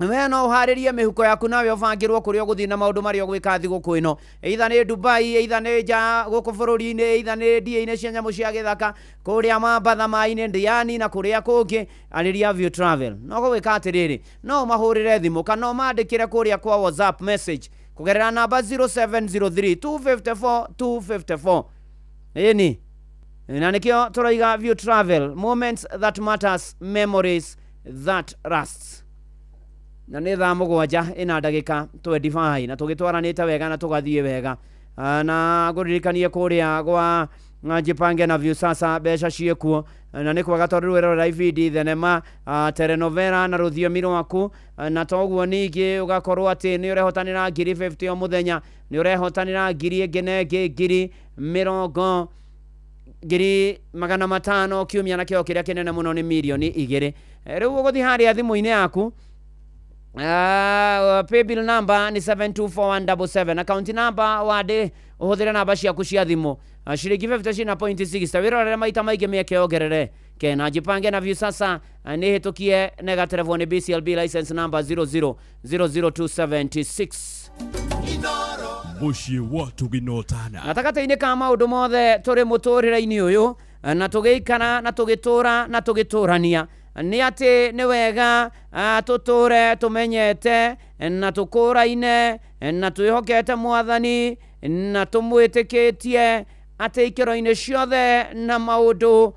we no ũharĩrie mĩhuko yaku nawe ũbangĩrwo kũrĩa ũgũthiĩ na maũndũ marĩa ũgwĩka thigũkũ ĩno, either nĩ Dubai, either nĩ nja gũkũ bũrũri-inĩ, either nĩ ndia-inĩ cia nyamũ cia gĩthaka kũrĩa Mambatha maĩ-inĩ, Ndiani na kũrĩa kũngĩ. Arĩria View Travel. No gũgwĩka atĩrĩrĩ, no ũmahũrĩre thimũ kana ũmandĩkĩre kũrĩa kwa WhatsApp message kũgerera namba 0703 254 254. Ĩni na nĩkĩo tũroiga View Travel, moments that matters, memories that lasts. Na nĩ thaa 7 ĩna ndagĩka 25, na tũgĩtwaranĩte wega na tũgathiĩ wega. Na ngũririkanie kũrĩa gwa Jipange na Viusasa mbeca ciĩkuo, na nĩ kwega tondũ rĩu ĩrorera ibindi, thenema, telenovela na rũthiomi rwaku. Na toguo ningĩ ũgakorwo atĩ nĩ ũrehotanĩra ngiri 50 o mũthenya, nĩ ũrehotanĩra ngiri ĩngĩ na ĩngĩ, ngiri mĩrongo, 500,000 kiumia, na kĩo kĩrĩa kĩnene mũno nĩ mirioni 2. Rĩu ũgũthiĩ harĩa thimũ-inĩ yaku. Paybill number nĩ 724177, account number wandĩ ũhũthĩre namba ciaku cia thimũ. Ciringi 50 cina point 6. Wĩrorere maita maingĩ mĩeke yongerere ke. Na Jipange na Viusasa nĩ hĩtũkie na ĩgaterevwo nĩ BCLB license number 0000276. Mũciĩ wa tũginotana. Gatagatĩ-inĩ ka maũndũ mothe tũrĩ mũtũrĩre-inĩ ũyũ na tũgĩikara na tũgĩtũra na tũgĩtũrania, nĩ atĩ nĩ wega tũtũre tũmenyete na tũkũraine na twĩhokete Mwathani na tũmwĩtĩkĩtie atĩ ikĩro-inĩ ciothe na maũndũ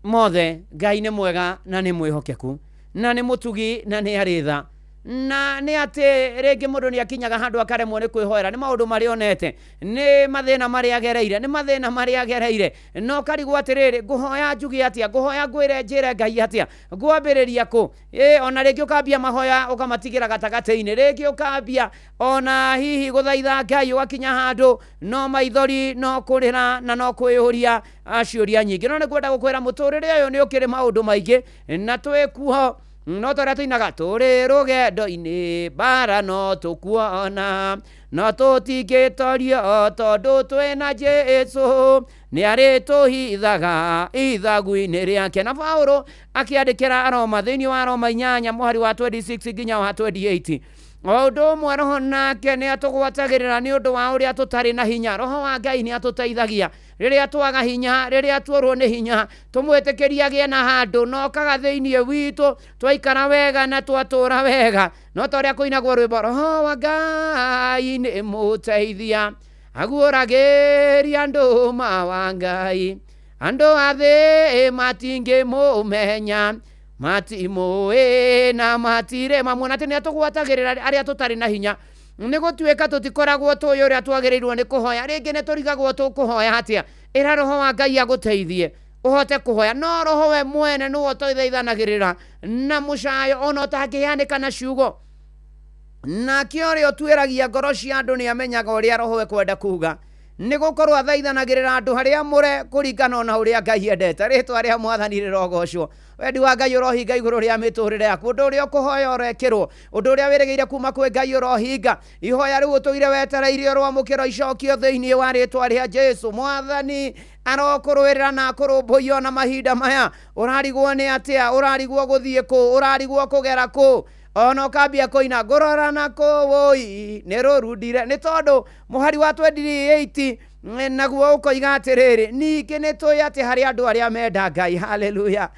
mothe Ngai nĩ mwega na nĩ mwĩhokeku na nĩ mũtugi na nĩ arĩ tha. Na nĩ atĩ rĩngĩ mũndũ nĩ akinyaga handũ akaremwo nĩ kwĩhoera nĩ maũndũ marĩa onete, nĩ mathĩna marĩa agereire, nĩ mathĩna marĩa agereire, no karigwo atĩrĩrĩ, ngũhoya njuge atĩa, ngũhoya ngwĩre njĩre Ngai atĩa, ngwambĩrĩria kũ? Ĩ ona rĩngĩ ũkambia mahoya ũkamatigĩra gatagatĩ-inĩ, rĩngĩ ũkambia ona hihi gũthaitha Ngai ũgakinya handũ no maithori, no kũrĩra na no kwĩyũria ciũria nyingĩ. No nĩ ngwenda gũkwĩra mũtũrĩre ũyũ nĩ ũkĩrĩ maũndũ maingĩ na twĩkuo no torĩa tũinaga tũrĩ rũgendo-inĩ, mbara no tũkuona no tũtingĩtorio tondũ twĩna Jesũ, nĩ arĩtũhithaga ithagu-inĩ rĩake. Na Paulo akĩandĩkĩra Aroma thĩinĩ wa Aroma 8 mũhari wa 26 nginya wa 28, o ũndũ ũmwe Roho nake nĩ atũgwatagĩrĩra nĩ ũndũ wa ũrĩa tũtarĩ na hinya. Roho wa Ngai nĩ atũteithagia rĩrĩa twaga hinya, rĩrĩa tuorwo nĩ hinya, tũmwĩtĩkĩrie agĩe na handũ na okaga thĩinĩ witũ twaikara wega na twatũra wega. No ta ũrĩa kũinagwo rwĩmbo, Roho wa Ngai nĩ mũteithia, aguũragĩria andũ ma wa Ngai, andũ a thĩ matingĩmũmenya, matimũĩ na matirĩ mamuona. Atĩ nĩ atũgwatagĩrĩra arĩa tũtarĩ na hinya, nĩ gũtuĩka tũtikoragwo tũĩ ũrĩa twagĩrĩirwo nĩ kũhoya, rĩngĩ nĩ tũrigagwo tũkũhoya atĩa. Ĩra Roho wa Ngai agũteithie ũhote kũhoya, no Roho we mwene nĩwe ũtũthaithanagĩrĩra na mũcayo ona ũtangĩheanĩka na ciugo. Nake ũrĩa ũtuĩragia ngoro cia andũ nĩ amenyaga ũrĩa Roho ekwenda kuga, nĩ gũkorwo athaithanagĩrĩra andũ harĩa amũre kũringana na ũrĩa Ngai endete. Rĩtwa rĩa Mwathani rĩrogocwo. Wendi wa Ngai ũrohinga igũrũ rĩa mĩtũrĩre yaku. Ũndũ ũrĩa ũkũhoya ũrekĩrwo, ũndũ ũrĩa wĩrĩgĩire kuma kwĩ Ngai ũrohinga. Ihoya rĩu ũtũire wetereire ũroamũkĩrwo icokio thĩinĩ wa rĩtwa rĩa Jesu. Mwathani arokũrũĩrĩra na akũrũmbũiya ona mahinda maya. Ũrarigwo nĩ atĩa? Ũrarigwo gũthiĩ kũ? Ũrarigwo kũgera kũ? Ona ũkambia kũina ngũrora na kũwũi nĩ rũrundire, nĩ tondũ mũhari wa 28 naguo ũkoiga atĩrĩrĩ, ningĩ nĩ tũĩ atĩ harĩ andũ arĩa menda Ngai, haleluya,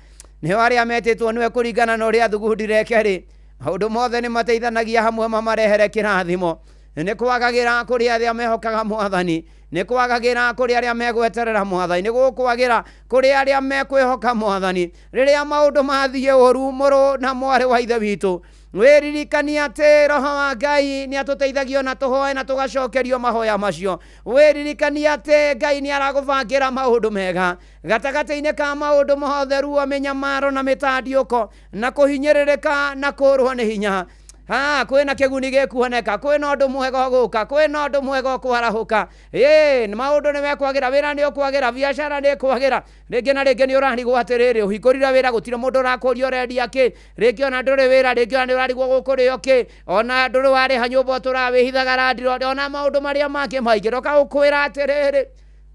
nĩo arĩa metĩtwo nĩwe kũringana na ũrĩa thugundire kerĩ, maũndũ mothe nĩ mateithanagia hamwe mamarehere kĩrathimo. Nĩ kwagagĩra kũrĩ arĩa mehokaga Mwathani, nĩ kwagagĩra kũrĩ arĩa megweterera Mwathani, nĩ gũkwagĩra kũrĩ arĩa mekwĩhoka Mwathani. Rĩrĩa maũndũ mathiĩ ũru, mũrũ na mwarĩ wa Ithe witũ, wĩririkanie atĩ Roho wa Ngai nĩ atũteithagia na tũhoe na tũgacokerio mahoya macio. Wĩririkanie atĩ Ngai nĩ aragũbangĩra maũndũ mega gatagatĩ-inĩ ka maũndũ mothe, ruo, mĩnyamaro na mĩtandiũko na kũhinyĩrĩrĩka na kũrwo nĩ hinya. Ha kwĩna kĩguni gĩkuoneka, kwĩna ũndũ mwega ũgũka, kwĩna ũndũ mwega ũkwarahũka. Ĩĩ maũndũ nĩ mekwagĩra, wĩra nĩ ũkwagĩra, biacara nĩ ĩkwagĩra. Rĩngĩ na rĩngĩ nĩ ũrarigwo atĩrĩrĩ, ũhingũrire wĩra gũtirĩ mũndũ ũrakũria ũrendia kĩ, rĩngĩ ona ndũrĩ wĩra, rĩngĩ ona nĩ ũrarigwo gũkũrĩo kĩ, ona ndũrĩ warĩha nyũmba ũtũraga wĩhithaga landlord, ona maũndũ marĩa mangĩ maingĩ. Ndoka gũkwĩra atĩrĩrĩ,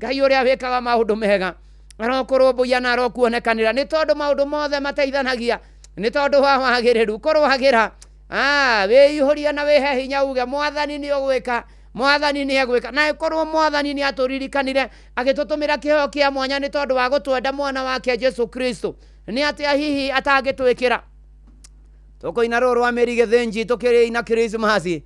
Ngai ũrĩa wĩkaga maũndũ mega arokũrũmbũiya na arokuonekanĩra, nĩ tondũ maũndũ mothe mateithanagia nĩ tondũ wa wagĩrĩru. Kũrwagĩra wĩihũrie na wĩhe hinya uge mwathani nĩ ũgwĩka, mwathani nĩ egwĩka. Na ĩkorwo mwathani nĩ atũririkanire agĩtũtũmĩra kĩheo kĩa mwanya nĩ tondũ wa gũtwenda mwana wake Jesu Kristo, nĩ atĩa hihi atangĩtwĩkĩra? Tũkũina rũũ rwa mĩri gĩthĩnji tũkĩina Krismasi.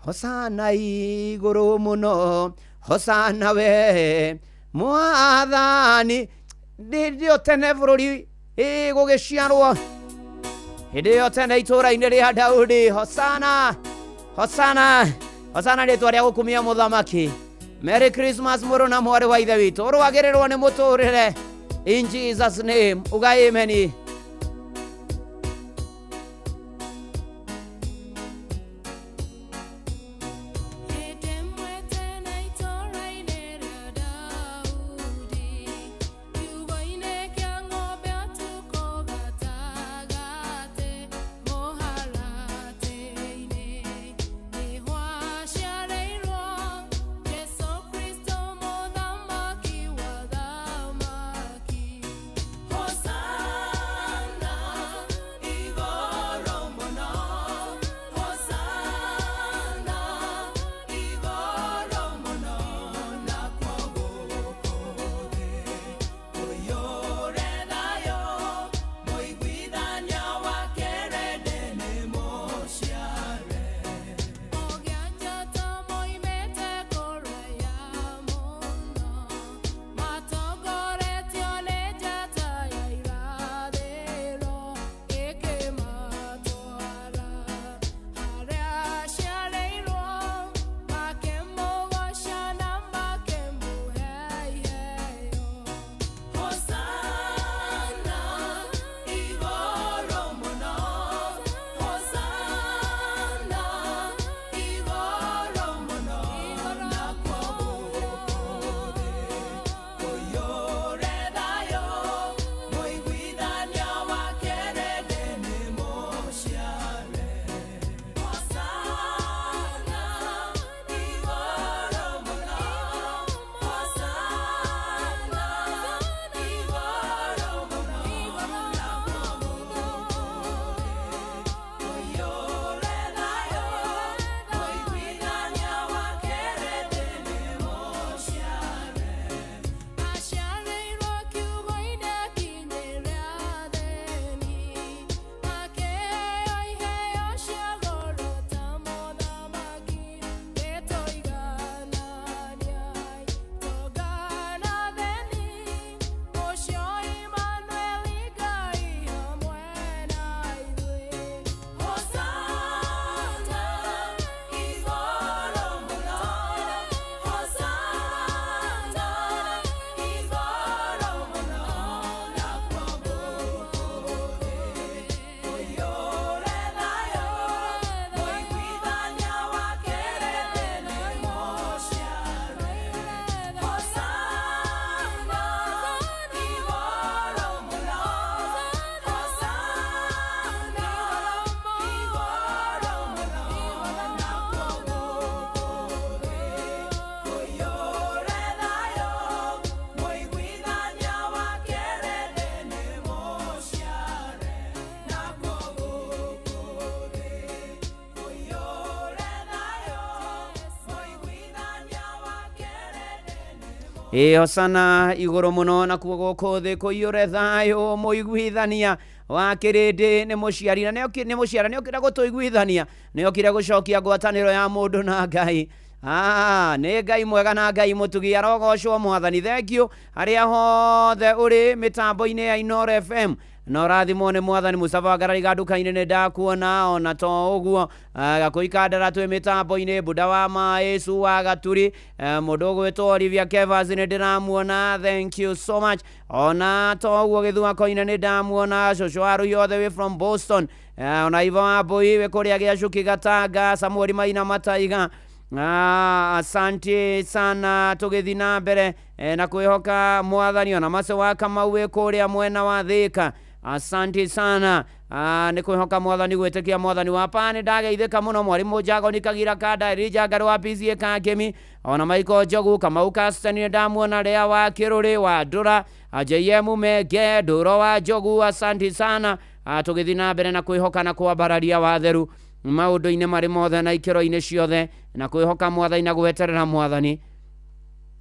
Hosana igũrũ mũno, hosana we mwathani. Hĩndĩ ĩyo tene bũrũri gũgĩciarwo, hĩndĩ ĩyo tene itũũra-inĩ rĩa Daudi, hosana hosana hosana, rĩtwa rĩa gũkumia mũthamaki. Merry Christmas mũrũ na mwarĩ wa ithe witũ, ũrwagĩrĩrwo nĩ mũtũrĩre in Jesus name, uga amen. Hosana igũrũ mũno nakuo gũkũ thĩ kũiyũre thayũ, mũiguithania wa kĩrĩndĩ nĩ mũciari na nĩ mũciara nĩokire gũtũiguithania, nĩokire gũcokia ngwatanĩro ya mũndũ na Ngai. Nĩ Ngai mwega na Ngai mũtugi, arogocwo mwathani. Thank you harĩa hothe ũrĩ mĩtambo-inĩ ya Inooro FM. Na ũrathimwo nĩ mwathani. Mustafa Ngarariga nduka-inĩ nĩ ndakuona. Ona to ũguo, Gakũi Kandara twĩ mĩtambo-inĩ, Buda wa maĩ Su wa Gaturi, mũndũ ũgwĩtwo Olivia Kevas nĩ ndĩramuona, thank you so much. Ona to ũguo, Gĩthua-koine nĩ ndamuona, cũcũ wa Rũi all the way from Boston, ona Ivo wa Mbui wĩ kũrĩa Gĩacuki Gatanga, Samueli Maina Mataiga. Asante sana. Tũgĩthiĩ na mbere na kwĩhoka mwathani. Ona Mace wa Kamau wĩ kũrĩa mwena wa Thĩka, asante sana. Nĩ kwĩhoka mwathani, gwĩtĩkia mwathani wa pa. Nĩ ndageithĩka mũno. Mwarimũ Jagoni Kagira Kanda, Elija Ngarũ wa PCA Kakĩmi, ona Michael Njogu Kamau Caston nĩ ndamuona, Lea wa Kĩrũrĩ wa Ndũra, JM Menge Ndũro wa Njogu, asante sana. Tũgĩthiĩ na mbere na kwĩhoka na kwambararia watheru maũndũ-inĩ marĩ mothe na ikĩro-inĩ ciothe, na kwĩhoka mwathani na gweterera mwathani.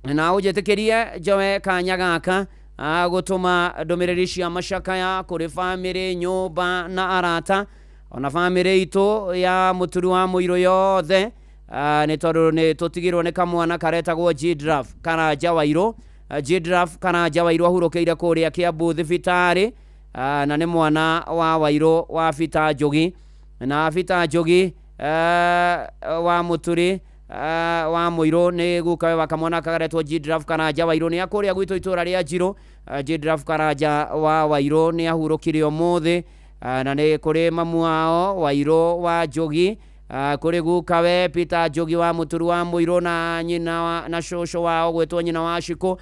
Na ũnjĩtĩkĩrie njoe kanya gaka gũtũma ndũmĩrĩri cia macakaya kũrĩ bamĩrĩ, nyũmba na arata, ona bamĩrĩ itũ ya mũturi wa mũirũ yothe, nĩ tondũ nĩ tũtigirwo nĩ kamwana karetagwo Gidraf Karanja Wairũ. Gidraf Karanja Wairũ ahurũkĩire kũrĩa Kiambu thibitarĩ, na nĩ mwana wa Wairũ wa Bita Njugi, na Bita Njugi wa mũturi wa mũirũ nĩ gukawe wa kamwana karetwo Gidraf Karanja Wairũ, nĩ akũrĩa gwitũ itũra rĩa Njirũ. Gidraf Karanja wa Wairũ nĩ ahurũkire ũmũthĩ, na nĩ kũrĩ mamu wao Wairũ wa Njugi, kũrĩ gukawe Peter Njugi wa mũturi wa mũirũ, na nyina na cũcũ wao gwĩtwo nyina wa Shikũ,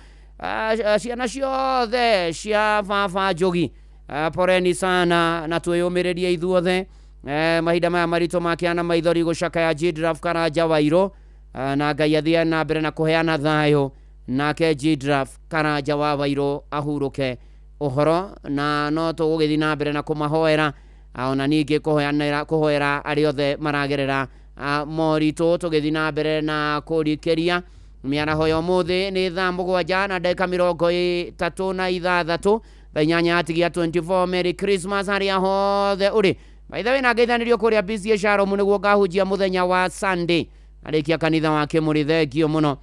ciana ciothe cia baba Njugi, poreni sana na twĩyũmĩrĩrie ithuothe mahinda maya maritũ makĩana maithori gũcakaya Gidraf Karanja Wairũ, na Ngai athiĩ na mbere na kũheana thayũ, nake Gidraf Karanja wa Wairũ ahurũke ũhoro. Na no tũgũgĩthiĩ na mbere na kũmahoera, ona ningĩ kũhoera arĩa othe maragerera moritũ. Tũgĩthiĩ na mbere na kũrikĩria mĩaraho ya ũmũthĩ, nĩ thaa 7:36, thaa 8 yatigia 24. Merry Christmas harĩa hothe ũrĩ. By the way, na ngeithanĩrio kũrĩa PCA Shalom nĩguo ngahunjia mũthenya wa Sunday arĩkia kanitha wa Kĩmũrĩ. Thengio mũno.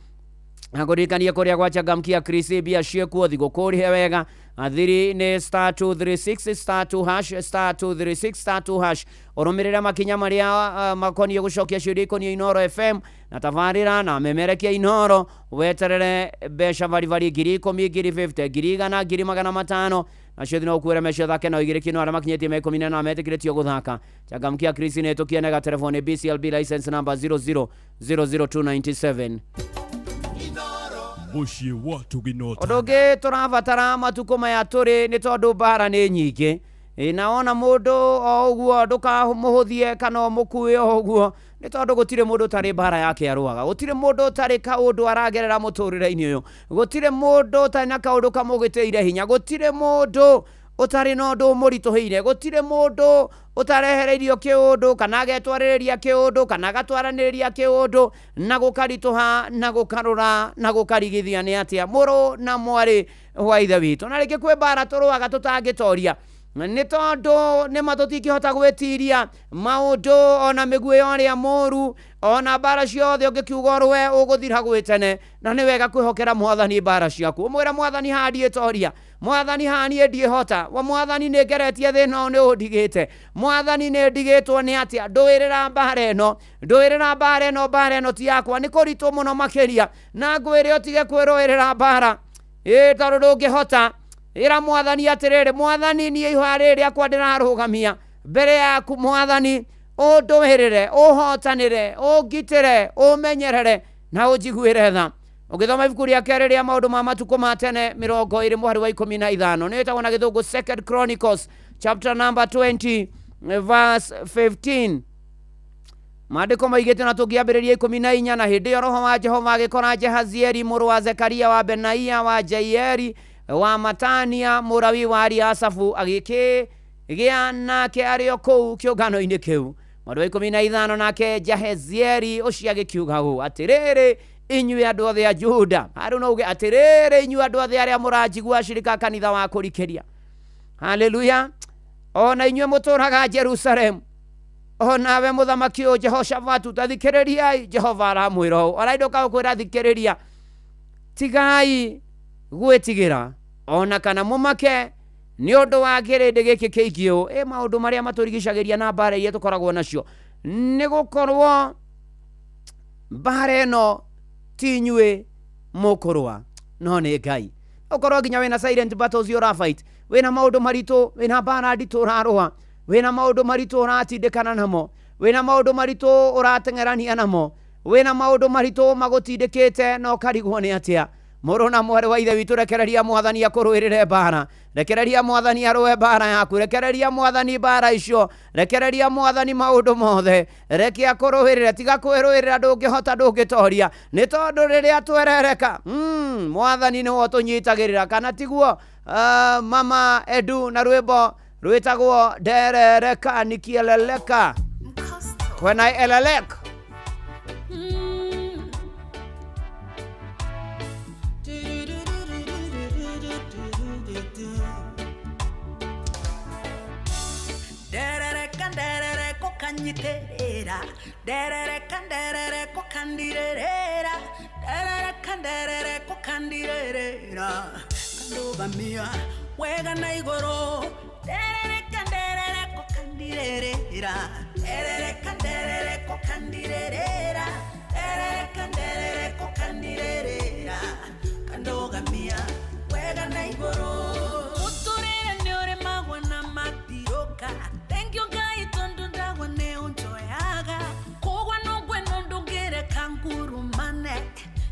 Nakũririkania kũrĩa gwa Changamkia Chris, mbia ciĩkuo thigũkũ ũrĩhe wega. Athiri nĩ *236 *2 hash, *236 *2 hash. Ũrũmĩrĩre makinya marĩa makoniĩ gũcokia ciũria ikoniĩ Inooro FM na tabarĩra na memerekia Inooro. Weterere mbeca baribari, 10,000, 50,000, 100,000, 500,000, nacio thina ũkuĩre mecio thake na ũigĩrĩki. No arĩa makinyĩtie mĩaka 18 metĩkĩrĩtio gũthaka. Changamkia Chris nĩ tũkienega. Telefoni BCLB license number 0000297. Mũciĩ wa Tũginota. Ũndũ ũngĩ tũrabatara matukũ maya tũrĩ, nĩ tondũ mbara nĩ nyingĩ. Ĩ, na wona mũndũ o ũguo ndũkamũhũthie kana ũmũkue o ũguo, nĩ tondũ gũtirĩ mũndũ ũtarĩ mbara yake arũaga, gũtirĩ mũndũ ũtarĩ kaũndũ aragerera mũtũrĩre-inĩ ũyũ, gũtirĩ mũndũ ũtarĩ na kaũndũ kamũgĩtĩire hinya, gũtirĩ mũndũ ũtarĩ na ũndũ ũmũritũhĩire, gũtirĩ mũndũ ũtarehereirio kĩũndũ kana agetwarĩrĩria kĩũndũ kana agatwaranĩrĩria kĩũndũ na gũkaritũha na gũkarũra na gũkarigithia nĩ atĩa, mũrũ na mwarĩ wa ithe witũ. Na rĩngĩ kwĩ mbara tũrũaga tũtangĩtoria, nĩ tondũ nĩma tũtingĩhota gwĩtiria maũndũ ona mĩguĩ ya ũrĩa mũru, ona mbara ciothe ũngĩkiuga ũrũe ũgũthira gwĩ tene. Na nĩ wega kwĩhokera mwathani mbara ciaku, ũmwĩre mwathani, haha ndiĩtoria, mwathani haha niĩ ndiĩhota, wa mwathani nĩ ngeretie thĩna ũyũ nĩ ũndigĩte, mwathani nĩ ndigĩtwo nĩ atĩa, ndũĩrĩra mbara ĩno, ndũĩrĩra mbara ĩno, mbara ĩno ti yakwa, nĩ kũritũ mũno makĩria. Na ngwĩre ũtige kwĩrũĩrĩra mbara ĩ, tondũ ndũngĩhota. Ĩra mwathani atĩrĩrĩ, mwathani, niĩ ihoya rĩrĩ rĩakwa ndĩrarũgamia mbere yaku, mwathani ũndũĩrĩre, ũhotanĩre, ũngitĩre, ũmenyerere na ũnjiguĩre tha. Ũgĩthoma ibuku rĩa kerĩ rĩa maũndũ ma matukũ ma tene 20 mũhari wa 15, nĩ ĩtagwo na gĩthũngũ Second Chronicles chapter number 20 verse 15, maandĩko maigĩte, na tũngĩambĩrĩria 14, na hĩndĩ ĩyo roho wa Jehova agĩkora Jehazieli mũrũ wa Zekaria wa Benaia wa Jeieli wa Matania mũrawi wa Asafu, agĩkĩgĩa nake arĩ o kũu kĩũngano-inĩ kĩu. Mweri wa 15, nake Jahezieli ũcio agĩkiuga ũũ, atĩrĩrĩ inyuĩ andũ othe a Juda, harĩ no uge atĩrĩrĩ inyuĩ andũ othe arĩa mũranjigua shirika kanitha wa kũrikĩria, haleluya, ona inyuĩ mũtũraga Jerusalemu, onawe mũthamaki ũyũ Jehoshafatu, ta thikĩrĩriai. Jehova aramwĩra ũũ, arainũka gũkwĩra thikĩrĩria, tigai gwĩtigĩra ona kana mũmake. Nĩ ũndũ wa kĩrĩndĩ gĩkĩ kĩingĩ ũũ, ĩ maũndũ marĩa matũrigicagĩria na mbara iria tũkoragwo nacio, nĩ gũkorwo mbara ĩno ti inyuĩ mũkũrũa no nĩ Ngai. Ũkorwo nginya wĩna silent battles ũra fight, wĩna maũndũ maritũ, wĩna mbara nditũ ũrarũa, wĩna maũndũ maritũ ũratindĩkana namo, wĩna maũndũ maritũ ũrateng'erania namo, wĩna maũndũ maritũ magũtindĩkĩte na ũkarigwo nĩ atĩa. Mũrũ na mwarĩ wa ithe witũ, rekereria mwathani akũrũĩrĩre mbara, rekereria mwathani arũe mbara yaku, rekereria mwathani mbara icio, rekereria mwathani maũndũ mothe, reke akũrũĩrĩre. Tiga kwĩrũĩrĩra, ndũngĩhota, ndũngĩtoria, nĩ tondũ rĩrĩa twerereka, mwathani nĩwe ũtũnyitagĩrĩra, kana tiguo? Mama Edu na rwĩmbo rwĩtagwo nderereka nikieleleka, when I elelek. Nderereka, nderereka ukanyiterera, nderereka, nderereka ukandirerera, nderereka, nderereka ukandirerera, kandugamia wega na igũrũ, nderereka, nderereka ukandirerera, nderereka, nderereka ukandirerera, nderereka, nderereka ukandirerera, kandugamia wega na igũrũ. Mũtũrĩre nĩ ũrĩmagwo na matirũka, thengiũ Ngai tondũ ndagwa nĩ ũnjoyaga, kũgwa nũngweno ndũngĩreka ngurumane,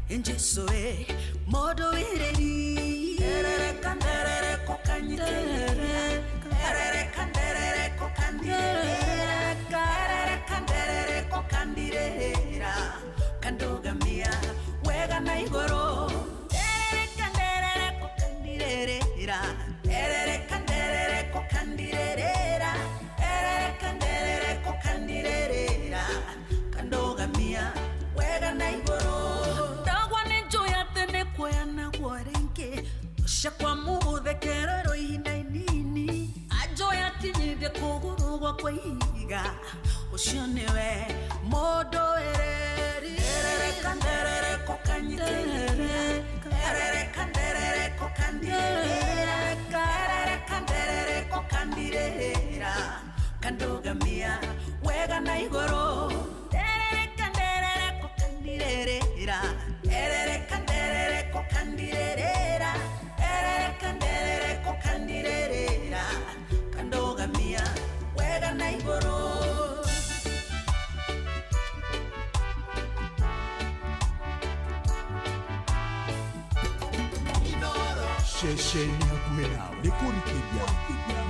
Jesu ĩ mũndũ wĩrĩri. Nderereka, nderereka ũkanyitĩrĩra, nderereka, nderereka ũkandirĩrĩra, nderereka, nderereka ũkandirĩrĩra, kandugamia wega na igũrũ, nderereka, nderereka ũkandirĩrĩra, nderereka, nderereka ũkandirĩrĩra, nderereka, nderereka ũkandirĩrĩra, kandugamia wega na igũrũ. Ndagwa nĩ njũĩ atĩ nĩ kuoya naguo rĩngĩ, ũcakwa mũgũthekererwo ihinda inini, anjũĩ akinyithie kũgũrũ gwakwa ihiga, ũcio nĩwe mũndũ wĩrĩri. Nderereka, nderereka ũkanyitĩrĩra, nderereka, nderereka ũkandirĩrĩra, nderereka, nderereka ũkandirĩrĩra, kandugamia wega na igũrũ, nderereka, nderereka ũkandirĩrĩra, nderereka, nderereka ũkandirĩrĩra, nderereka, nderereka ũkandirĩrĩra, kandugamia wega na igũrũ. Ceceni hakuhĩ nawe nĩ kũrikĩria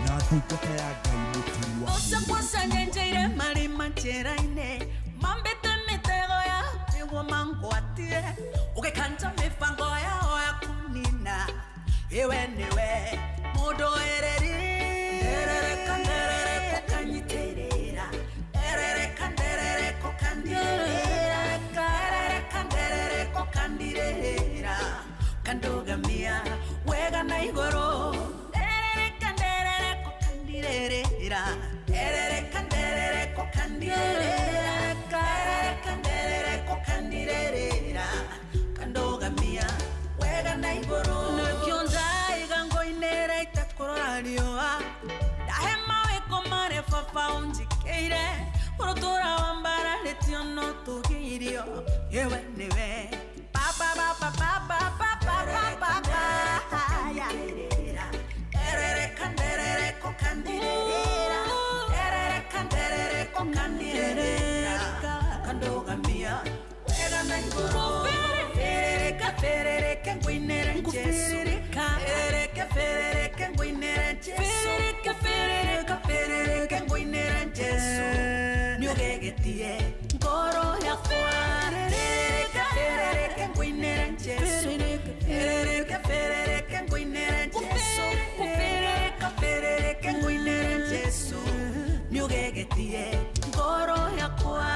na ndungata ya Ngai mũturi wa Ũcakwaca nyenjeire marima njĩra-inĩ, mambĩte mĩtego ya nĩguo mangwatie, ũgĩkanja mĩbango yao ya kũnina, iwe nĩwe mũndũ wĩrĩri. Nderereka, nderereka ũkanyitĩrĩra, nderereka, nderereka ũkandirĩrĩra, nderereka, nderereka ũkandirĩrĩra, kandugamia wega na igũrũ, nderereka, nderereka ũkandirĩrĩra, nderereka, nderereka ũkandirĩrĩra, nderereka, nderereka ũkandirĩrĩra, kandugamia wega na igũrũ. Nĩkĩo ndaiga ngoinĩra itekũrora riũa, ndahe mawĩko marĩa baba ũnjĩkĩire, ũrũtũra wa mbararĩtio no tũgĩirio, iwe nĩwe baba baba baba baba baba yeah. Nderereka, nderereka ũkandirĩrĩra, nderereka, nderereka ũkandirĩrĩra, kandugamia wega na igũrũ. Ferereka, ferereka ngũinĩre Jesu, ferereka, ferereka ngũinĩre Jesu, ferereka, ferereka ngũinĩre Jesu, nĩũgegetie ngoro yakwa. Ferereka, ferereka ngũinĩre Jesu, ferereka, ferereka ngũinĩre Jesu, ferereka, ferereka ngũinĩre Jesu, nĩũgegetie ngoro yakwa.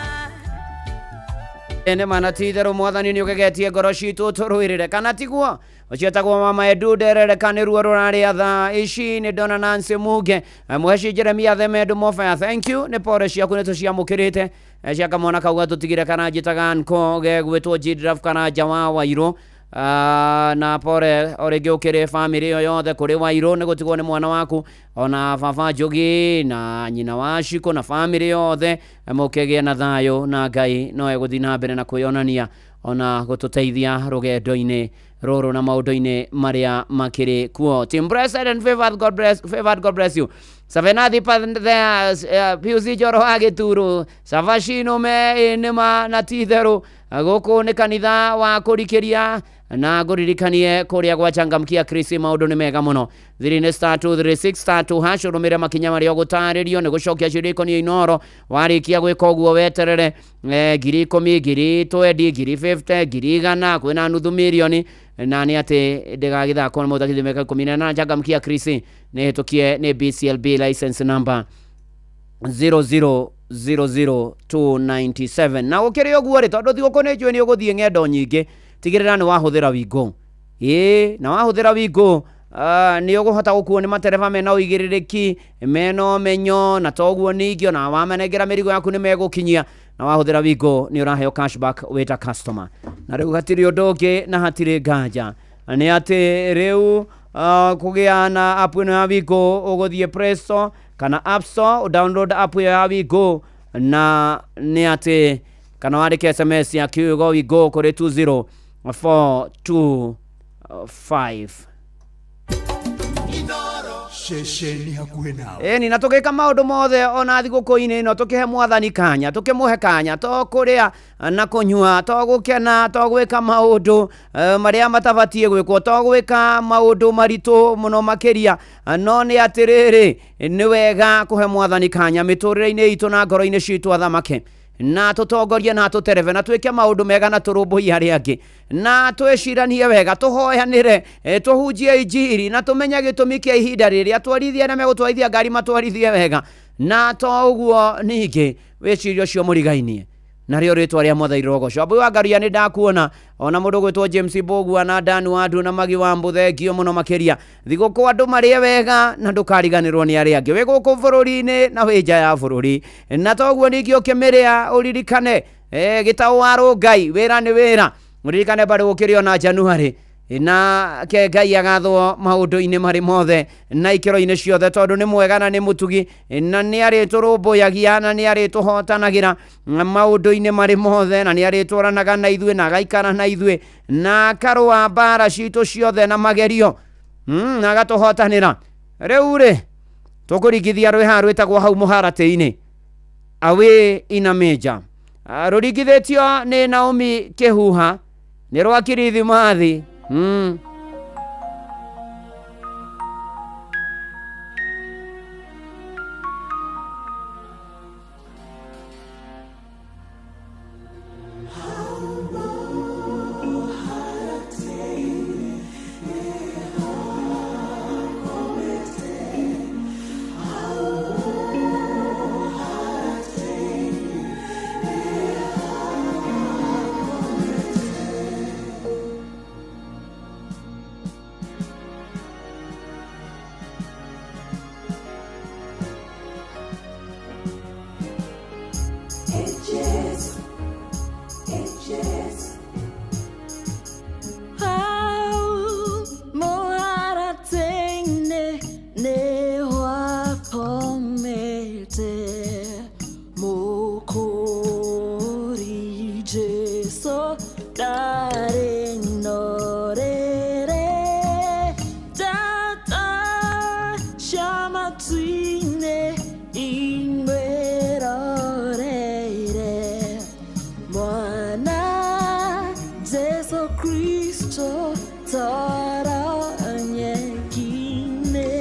Nĩ mana ti itherũ mwathani nĩ ũgegetie ngoro citũ tũrũĩrĩre, kana tiguo? Ũcio etagwo Mama Edu, nderereka nĩ ruo rũrarĩa thaa ici. Nĩ ndona Nancy Muge, Mũheci Jeremia Themendu Mofaya, thank you, nĩ pore ciaku nĩ tũciamũkĩrĩte. Cia kamwana kau gatũtigire karanjĩtaga nko gegwĩtwo Jidraf Karanja wa Wairũ. Na pore o rĩngĩ ũkĩrĩ bamĩrĩ ĩyo yothe kũrĩ Wairũ nĩ gũtigwo nĩ mwana waku ona baba Njogi na nyina wa Shiko na bamĩrĩ yothe, mũkĩgĩe na thayũ na Ngai no egũthiĩ na mbere na kwĩyonania ona gũtũteithia rũgendo-inĩ rũrũ na maũndũ-inĩ marĩa makĩrĩ kuo. Team blessed and favored, God bless, favored, God bless you. Savenathi Panthea, Piusi Njoro wa Gĩturu, Savashino me nĩma na ti itherũ gũkũ nĩ kanitha wa kũrikĩria na ngũririkanie kũrĩa gwa Changamkia Krisi maũndũ nĩ mega mũno. Thiri nĩ star 236 star 2 hash, ũrũmĩrĩre makinya marĩa ũgũtarĩrio nĩ gũcokia ciũria ikoniĩ Inooro. Warĩkia gwĩka ũguo weterere 10,000, 20,000, 50,000, 100,000, kwĩna nuthu mirioni na nĩ atĩ ndĩgagĩthakwo nĩ mũthakithia mĩaka 18. Changamkia Krisi nĩ hĩtũkie nĩ BCLB license number 0000297. Na gũkĩrĩ ũguo rĩ, tondũ thigũkũ nĩ njũĩ nĩ ũgũthiĩ ng'endo nyingĩ, tigĩrĩra nĩ wahũthĩra Wingo. Ĩĩ, na wahũthĩra Wingo nĩ ũgũhota gũkuo nĩ matereba mena ũigĩrĩrĩki, mena ũmenyo, na toguo ningĩ ona wamanengera mĩrigo yaku nĩ megũkinyia. Na wahũthĩra Wingo nĩ ũraheo cashback wĩ ta customer. Na rĩu hatirĩ ũndũ ũngĩ na hatirĩ nganja nĩ atĩ rĩu kũgĩa na app ĩno ya Wingo, ũgũthiĩ Play Store kana App Store, download app ĩyo ya Wingo, na nĩ atĩ kana wandĩke SMS ya kiugo Wingo kũrĩ 20425. Ceceni hakuhĩ nawe. Ĩni, na tũgĩka maũndũ mothe ona thigũkũ-inĩ ĩno, tũkĩhe mwathani kanya, tũkĩmũhe kanya, to kũrĩa na kũnyua, to gũkena, to gwĩka maũndũ marĩa matabatiĩ gwĩkwo, to gwĩka maũndũ maritũ mũno makĩria, no nĩ atĩrĩrĩ, nĩ wega kũhe mwathani kanya mĩtũrĩre-inĩ itũ na ngoro-inĩ citũ, athamake na tũtongorie na tũterebe na twĩke maũndũ mega na tũrũmbũiye arĩa angĩ na twĩciranie wega, tũhoyanĩre, tũhunjie injiri na tũmenye gĩtũmi kĩa ihinda rĩrĩa, twarithie arĩa megũtwarithia ngari matwarithie wega, na to ũguo ningĩ wĩcirie ũcio mũrigainie narĩo rĩtwa rĩa mwathani rĩrogocwo. Ambui wa Ngaruiya, nĩ ndakuona, ona mũndũ gwĩtwo James Mbũgua na Dan Wandu na Magi wa Mbũ, thengio mũno makĩria. Thigũkũ andũ marĩe wega na ndũkariganĩrwo nĩ arĩa angĩ wĩ gũkũ bũrũri-inĩ na wĩ nja ya bũrũri, na toguo ningĩ ũkĩmĩrĩa ũririkane gĩtaũ wa rũngai, wĩra nĩ wĩra, ũririkane bado gũkĩrĩ ona January, na ke Ngai agathwo maũndũ-inĩ marĩ mothe na ikĩro-inĩ ciothe, tondũ nĩ mwega na nĩ mũtugi na nĩ arĩtũrũmbũyagia na nĩ arĩtũhotanagĩra maũndũ-inĩ marĩ mothe na nĩ arĩtwaranaga na ithuĩ na agaikara na ithuĩ na akarũa mbara citũ ciothe na magerio, na agatũhotanĩra. Rĩu rĩ, tũkũringithia rwĩ haha rwĩtagwo hau mũharatĩ-inĩ, Awĩ ina Major. Rũringithĩtio nĩ Naomi Kĩhuha, nĩ rwa Kirithimathi. Hau mũharatĩ-inĩ nĩwakomete Mũkũri Jesũ ndarĩ norĩrĩ njata cia matu-inĩ imwĩroreire mwana Jesu Kristo toro nyeki-inĩ.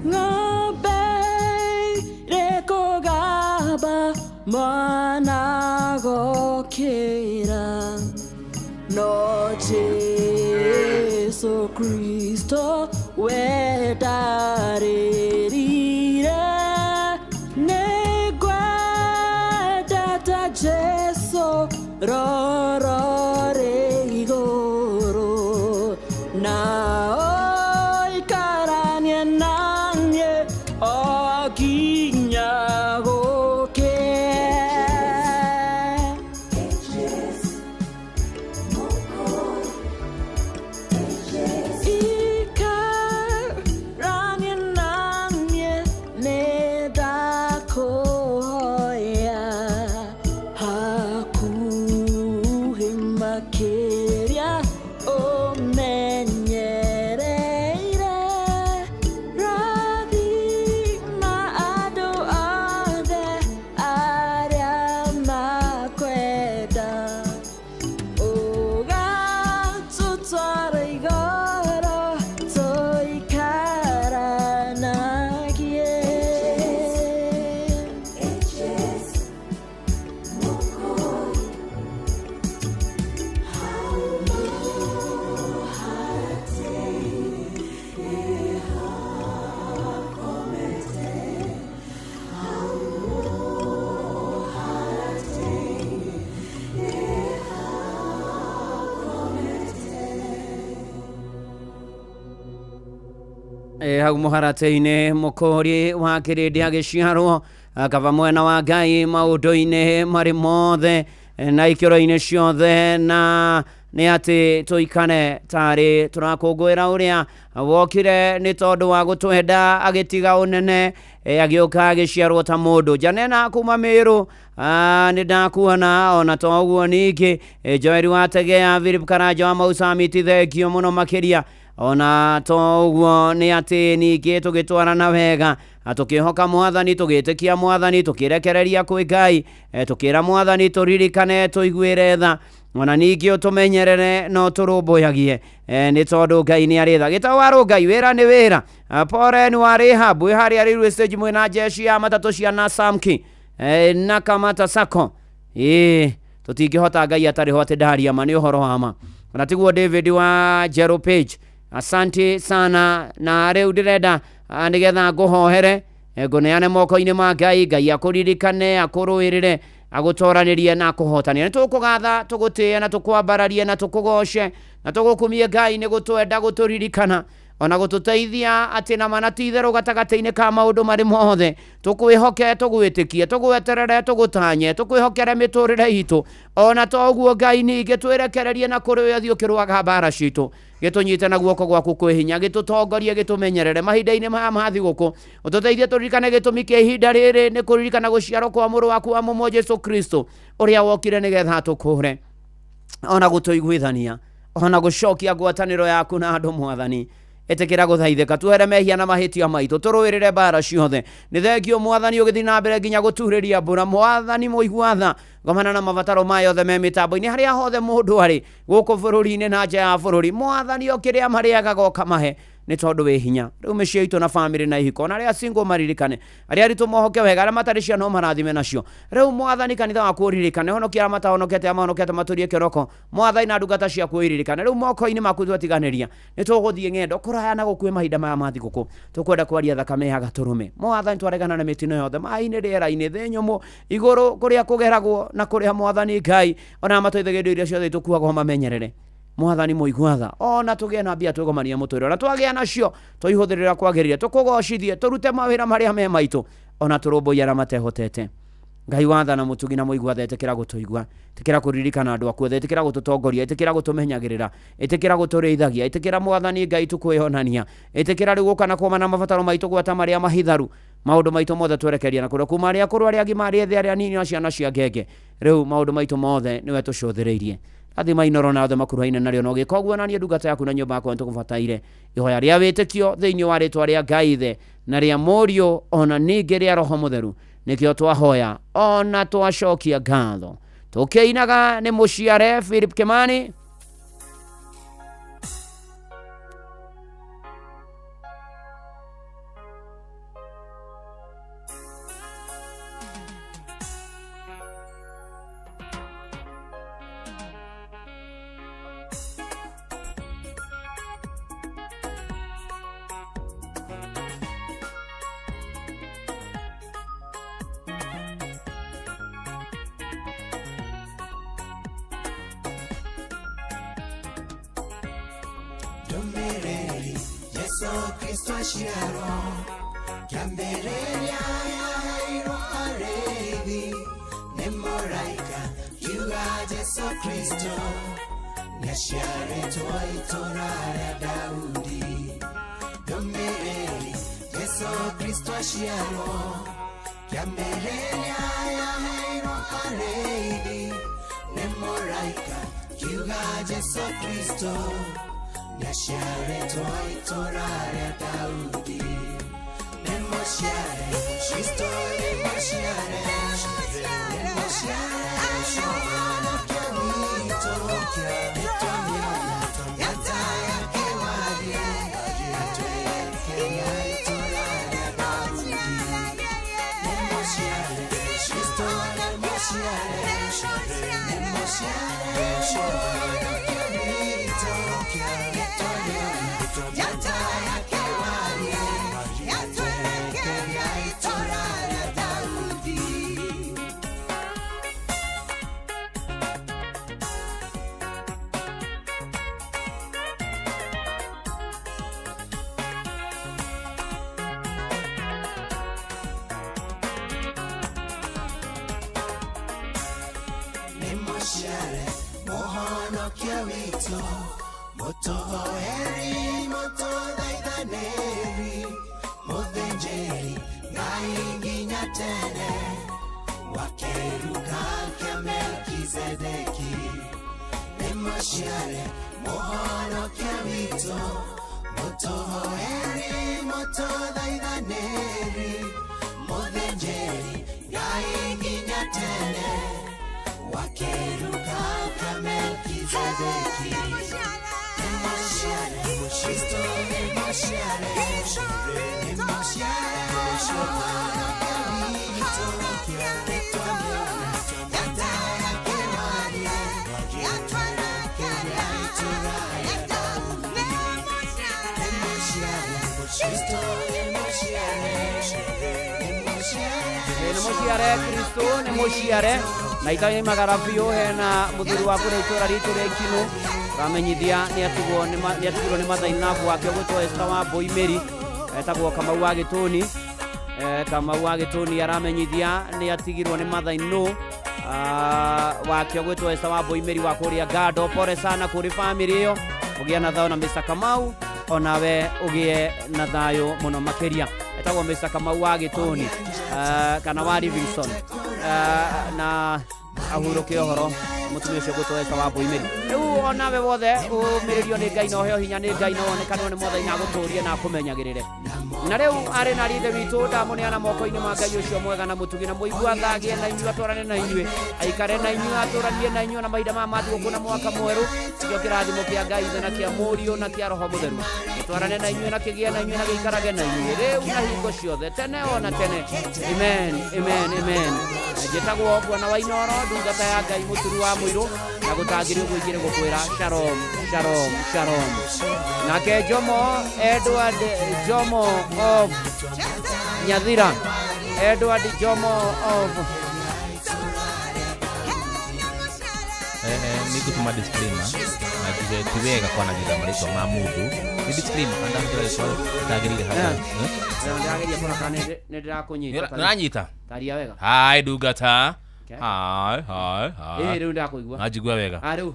Ng'ombe rekũgamba mwana gokĩra no Jesu Kristo wendarĩrire, nĩngwendete Jesu rorore igũrũ na ũikaranie naniĩ o nginya gũkua. Kĩrĩa ũmenyereire rathima andũ othe arĩa makwenda ũgatũtwara igoro tũikaranagie. Hau mũharatĩ-inĩ mũkũri wa kĩrĩndĩ agĩciarwo kaba mwena wa Ngai maũndũ-inĩ marĩ mothe na ikĩro-inĩ ciothe, na nĩ atĩ tũikane tarĩ tũrakũngũĩra ũrĩa wokire nĩ tondũ wa gũtwenda agĩtiga ũnene, agĩũka agĩciarwo ta mũndũ. Janena kuma Mĩrũ, nĩ ndakuona ona to ũguo ningĩ Joel wa Tegea, Philip Karanja wa Mausamiti, thengio mũno makĩria. Ona to ũguo nĩ atĩ ningĩ tũgĩtwarana wega, tũkĩhoka mwathani, tũgĩtĩkia mwathani, tũkĩrekereria kwĩ Ngai, tũkĩra mwathani tũririkane, tũiguĩre tha, ona ningĩ ũtũmenyerere no tũrũmbũyagie, nĩ tondũ Ngai nĩ arĩ tha. Gĩtawarũ Ngai, wĩra nĩ wĩra. Pore nĩ wa Rehab wĩ harĩa railway stage mwĩna jeshi ya matatũ cia Nasamki, na Kamata Sacco. Ĩĩ tũtingĩhota Ngai atarĩ ho atĩ ndaria ma, nĩ ũhoro wa ma. Na tiguo David wa Jero Page, asante sana. Na rĩu ndĩrenda nĩgetha ngũhohere, ngũneane moko-inĩ ma Ngai, Ngai akũririkane, akũrũĩrĩre, agũtoranĩrie na akũhotanĩre. Nĩ tũkũgatha, tũgũtĩe na tũkwambararie na tũkũgoce na tũgũkumie Ngai nĩ gũtwenda, gũtũririkana ona gũtũteithia atĩ na mana ti itherũ gatagatĩ-inĩ ka maũndũ marĩ mothe. Tũkwĩhoke, tũgwĩtĩkie, tũgweterere, tũgũtanye, tũkwĩhokere mĩtũrĩre itũ. Ona to ũguo Ngai ningĩ twĩrekererie na kũrĩ we ũthiĩ ũkĩrũaga mbara citũ, gĩtũnyite na guoko gwaku kwĩ hinya, gĩtũtongorie, gĩtũmenyerere mahinda-inĩ maya ma thigũkũ, ũtũteithie tũririkane gĩtũmi kĩa ihinda rĩrĩ nĩ kũririkana gũciarwo kwa mũrũ waku wa mũmwe Jesu Kristo, ũrĩa wokire nĩgetha atũkũre ona gũtũiguithania ona gũcokia ngwatanĩro yaku na andũ. Mwathani, ĩtĩkĩra gũthaithĩka, tuhere mehia na mahĩtia maitũ, tũrũĩrĩre mbara ciothe. Nĩ thengio mwathani ũgĩthiĩ na mbere nginya gũturĩria mbura. Mwathani mũigua tha, ngomana na mabataro maya yothe me mĩtambo-inĩ harĩa hothe mũndũ arĩ gũkũ bũrũri-inĩ na nja ya bũrũri. Mwathani, o kĩrĩa marĩagaga ũkamahe nĩ tondũ wĩ hinya. Rĩu mĩciĩ itũ na bamĩrĩ na ihiko, ona arĩa single maririkane, arĩa aritũ mohoke wega, arĩa matarĩ ciana ũmarathime nacio. Rĩu mwathani, kanitha waku ũririkane, honokia arĩa matahonokete, arĩa mahonokete matũrie kĩroko. Mwathani na ndungata ciaku ũiririkane. Rĩu moko-inĩ maku twatiganĩria, nĩ tũgũthiĩ ng'endo kũraya na gũkuĩ mahinda maya ma thigũkũ. Tũkwenda kwaria thakame ya gatũrũme. Mwathani, twaregana na mĩtino yothe maĩ-inĩ, rĩera-inĩ, thĩ nyũmũ, igũrũ, kũrĩa kũgeragwo na kũrĩa. Mwathani Ngai, ona matũithagia indo iria ciothe itũkuagwo mamenyerere. Mwathani mũigua tha, ona tũgĩe na mbia twĩgomania mũtũrĩre, ona twagĩa nacio tũihũthĩrĩra kwagĩrĩire, tũkũgocithie, tũrute mawĩra marĩa me maitũ, ona tũrũmbũiye arĩa matehotete. Ngai watha na mũtugi na mũigua tha, ĩtĩkĩra gũtũigua, ĩtĩkĩra kũririkana andũ aku othe, ĩtĩkĩra gũtũtongoria, ĩtĩkĩra gũtũmenyagĩrĩra, ĩtĩkĩra gũtũrĩithagia, ĩtĩkĩra mwathani Ngai tũkwĩonania, ĩtĩkĩra rĩu gũka na kũmana mabataro maitũ gwata marĩa mahitharu, maũndũ maitũ mothe twerekeria na kũrĩa kuma arĩa akũrũ, arĩa agima, arĩa ethĩ, arĩa anini na ciana cia ngenge. Rĩu maũndũ maitũ mothe nĩwe tũcũthĩrĩirie. Rathima Inoro na othe makuruhaine narĩo, na ũgĩka ũguo na niĩ ndungata yaku na nyũmba yakwa nĩtũgũbataire ihoya rĩa wĩtĩkio thĩinĩ wa rĩtwa rĩa Ngai Ithe na rĩa Mũriũ ona ningĩ rĩa Roho Mũtheru, nĩkĩo twahoya ona twacokia ngatho tũkĩinaga nĩ mũciare Philip Kimani. Ndũmĩrĩri Jesu Kristo aciarwo, kĩambĩrĩria yaheirwo arĩithi nĩ mũraika, kiuga Jesu Kristo nĩaciarĩtwo itũũra rĩa Daudi. Ndũmĩrĩri Jesu Kristo aciarwo, kĩambĩrĩria yaheirwo arĩithi nĩ mũraika, Kiuga Jesu Kristo nĩaciarĩtwo itũũra rĩa Daudi. Nĩ mũciare Kristo, nĩ mũciare, nĩ mũciare mũhonokia witũ. Nĩtwamĩona njata yake wathiĩ, atwerekeria itũũra rĩa Daudi. Nĩ mũciare Kristo, nĩ mũciare, nĩ mũciare mũhonokia witũ. Nĩtwamĩona njata yake wathiĩ, atwerekeria itũũra rĩa Daudi. Nĩ mũciare mũhonokia witũ, mũtũhoeri, mũtũthaithanĩri, mũthĩnjĩri Ngai nginya tene, wa kĩruka kĩa Melkizedeki. Nĩ mũciare mũhonokia witũ, mũtũhoeri, mũtũthaithanĩri, mũthĩnjĩri Ngai nginya tene, wa kĩruka kĩa Melkizedeki. Nĩ mũciare Kristo, nĩ mũciare, nĩ mũciare mũhonokia witũ. Nĩtwamĩona njata yake wathiĩ, atwerekeria itũũra rĩa Daudi. Nĩ mũciare Kristo, nĩ mũciare, nĩ mũciare. Nĩ mũciare Kristo, nĩ mũciare na itaimagara biũ hena mũthuri wa kũrĩa itũũra ritũ rĩa Ikinũ ramenyithia nĩ atigirwo nĩ mathainabu wake ũgwĩtwo Esther wa Boimĩri, etagwo Kamau wa Gĩtũni. Kamau wa Gĩtũni aramenyithia nĩ atigirwo nĩ mathainũ wake ũgwĩtwo Esther wa Boimĩri wa kũrĩa Gado. Pole sana kũrĩ famĩlĩ ĩyo, ũgĩe na thayũ na Mr. Kamau, onawe ũgĩe na thayũ mũno makĩria. Etagwo Mr. Kamau wa Gĩtũni, kana wa Livingston, na ahurũke ũhoro mũtumia ũcio ũgwĩtwo Esther wa Boimĩri. Rĩu onawe wothe ũmĩrĩrio nĩ Ngai na ũheo hinya nĩ Ngai na wonekanwo nĩ Mwathani na agũtũrie na akũmenyagĩrĩre. Na rĩu arĩ na rithe witũ ndamũneana moko-inĩ ma Ngai ũcio mwega na mũtugi na mũigua tha, agĩe na inyuĩ, atwarane na inyuĩ, aikare na inyuĩ, atũranie na inyuĩ na mahinda maya ma thigũkũ na mwaka mwerũ. Nĩkĩo kĩrathimo kĩa Ngai Ithe na kĩa Mũriũ na kĩa Roho Mũtheru gĩtwarane na inyuĩ na kĩgĩe na inyuĩ na gĩikarage na inyuĩ rĩu na hingo ciothe, tene ona tene. Amen, amen, amen. Njĩtagwo Bwana wa Inooro, ndungata ya Ngai mũturi wa mũirũ, na gũtangĩrĩ ũguo ingĩrĩ gũkwĩra shalom, shalom, shalom. Nake Jomo Edward Jomo of Nyathira, Edward Jomo of nĩ ngũtũma disclaimer na njuge ti wega kwanagĩrĩra marĩtwa ma mũndũ. Nĩ disclaimer kana ndahũthĩra rĩtwa rĩtagĩrĩire haha. Ndĩrageria kũrora kana nĩ ndĩrakũnyita. Nĩũranyita? Taria wega. Hai ndungata. Hai, hai, hai. Rĩu ndakũigua. Wanjigua wega. Rĩu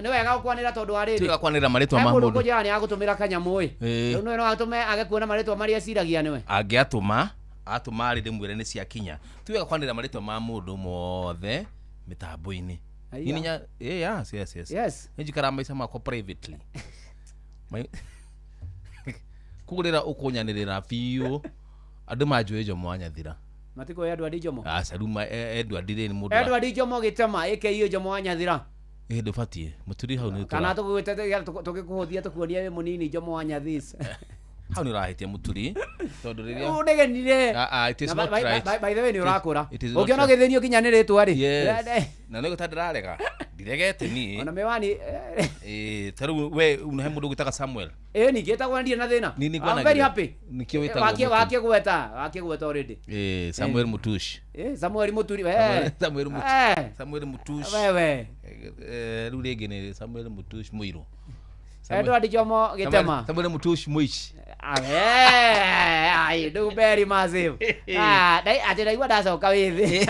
nĩ wega gũkwanĩra tondũ wa rĩrĩ. Ti wega kwanĩrĩra marĩtwa ma mũndũ. Mũndũ kũnjĩra nĩ agũtũmĩra kanyamũ ĩ. Rĩu no atũme age kuona marĩtwa marĩa eciragia nĩwe. Angĩatũma, atũma rĩ ndĩmwĩre nĩ ciakinya. Ti wega kwanĩrĩra marĩtwa ma mũndũ mothe mĩtambo-inĩ. Yes, yes, yes. Yes. Nĩ njikaraga maica makwa privately. Kũgũrĩra ũkũnyanĩrĩra biũ andũ manjũĩ Jomo wa Nyathira. Matikũĩ Edward Jomo? Aca rĩu Edward rĩ nĩ mũndũ Edward Jomo Gĩtema aka Jomo wa Nyathira. Ĩ ndũbatiĩ mũturi hau nĩ kana tũgĩkũhũthia tũkuonia wĩ mũnini Jomo wa Nyathis. Hau nĩ ũrahĩtia mũturi tondũ rĩrĩa ũnegenire. It is not right. By the way nĩ ũrakũra ũngĩona ũgĩthĩnio nginya nĩ rĩtwa rĩ. Na nĩguo ta ndĩrarega ndiregete niĩ ona mĩwani. Ta rĩu we he mũndũ ũgwĩtaga Samuel. Ĩ ningĩ ĩtagwo ndirĩ na thĩna. I'm very happy. Nĩkĩo wĩtagwo wakĩgweta already. Samuel Mutush. Samuel Muturi. Samuel Mutush. Samuel Mutush. Wewe. Rĩu rĩngĩ nĩ Samuel Mutush Mũirũ. Edward Jomo Gitema. Samuel Mutushi Muichi. Ai nduberi massive. Dai ati ndaigua ndacoka withi.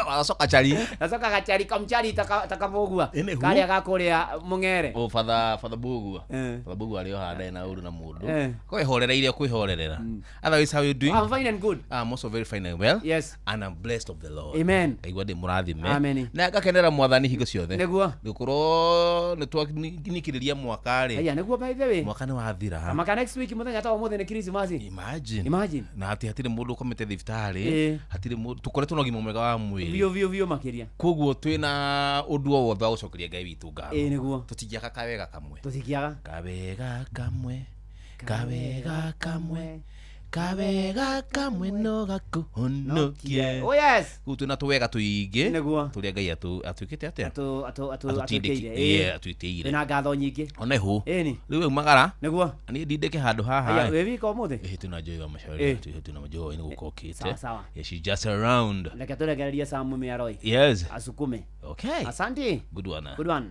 Wacoka chari. Ndacoka gachari kamchari takamugua. Karia gakuria mungere. Oh father Bugua. Father Bugua ari haha ndarĩ na ũru na mũndũ. Kwihorereire kwihorerera. Otherwise how you doing? I'm fine and good. I'm also very fine and well. Yes. And I'm blessed of the Lord. Amen. Ngaigua ndĩ mũrathime. Amen. Na ngakenera mwathani hingo ciothe. Nĩguo. Gũkorwo nĩ twakinyĩrĩria mwaka rĩ. Aya nĩguo by the way. Mwaka nĩ wathira. Maka next week muthenya ta ũmũthĩ nĩ Christmas. Imagine. Na ati hatirĩ mũndũ ũkomete thibitarĩ, hatirĩ mũndũ tũkoretwo na ũgima mwega wa mwĩrĩ. Biũ biũ biũ makĩria. Koguo twĩna ũndũ o wothe wa gũcokeria Ngai witũ ngatho. Ĩĩ nĩguo. Tũtingĩaga kawega kamwe. Tũtingĩaga. Kawega kamwe. Kawega kamwe. Kawega kamwe no gakuhonokie. Oh yes. Koguo twĩna tũwega tũingĩ. Nĩguo. Tũrĩa Ngai atuĩkĩte atĩa? Atũtindĩkĩire. Yeah, atwĩtĩire. Twĩna ngatho nyingĩ. Ona ihu. Ĩni. Rĩu umagara. Nĩguo. Niĩ ndindĩke handũ haha. Aya, wĩ wika ũmũthĩ? Ĩĩ twĩna Joy wa Macharia, twĩna Joy nĩ gũka ũkĩte. Sawa sawa. Yeah, she's just around. Reke tũrekererie Sam Mĩaroi. Yes. Asukume. Okay. Asante. Good one. Good one.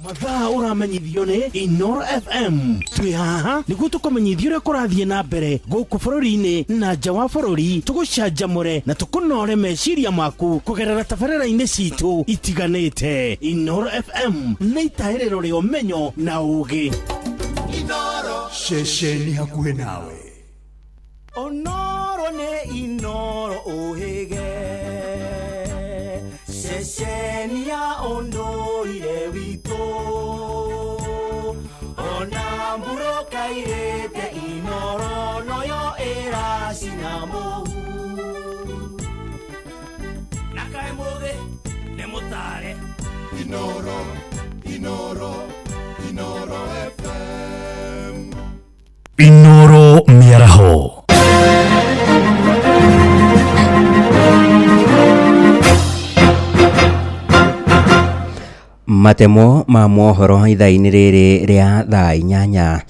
Mathaa ũramenyithio nĩ Inoro FM. Twĩ haha nĩguo tũkũmenyithia ũrĩa kũrathiĩ na mbere gũkũ bũrũri-inĩ na nja wa bũrũri, tũgũcanjamũre na tũkũnore meciria maku kũgerera tabarĩra-inĩ citũ itiganĩte. Inoro FM nĩ itahĩrĩro rĩa ũmenyo na ũũgĩ. Inoro ceceni hakuhĩ nawe. Onoro nĩ Inoro ũhĩge, ceceni ya ũndũire witũ, ona mbura kairĩte Inoro noyo ĩracina mũhu. Na kaĩ mũgĩ nĩ mũtare. Inoro, Inoro, Inoro FM. Inoro mĩaraho. Matemo ma mohoro ithaa-inĩ rĩrĩ rĩa thaa 8.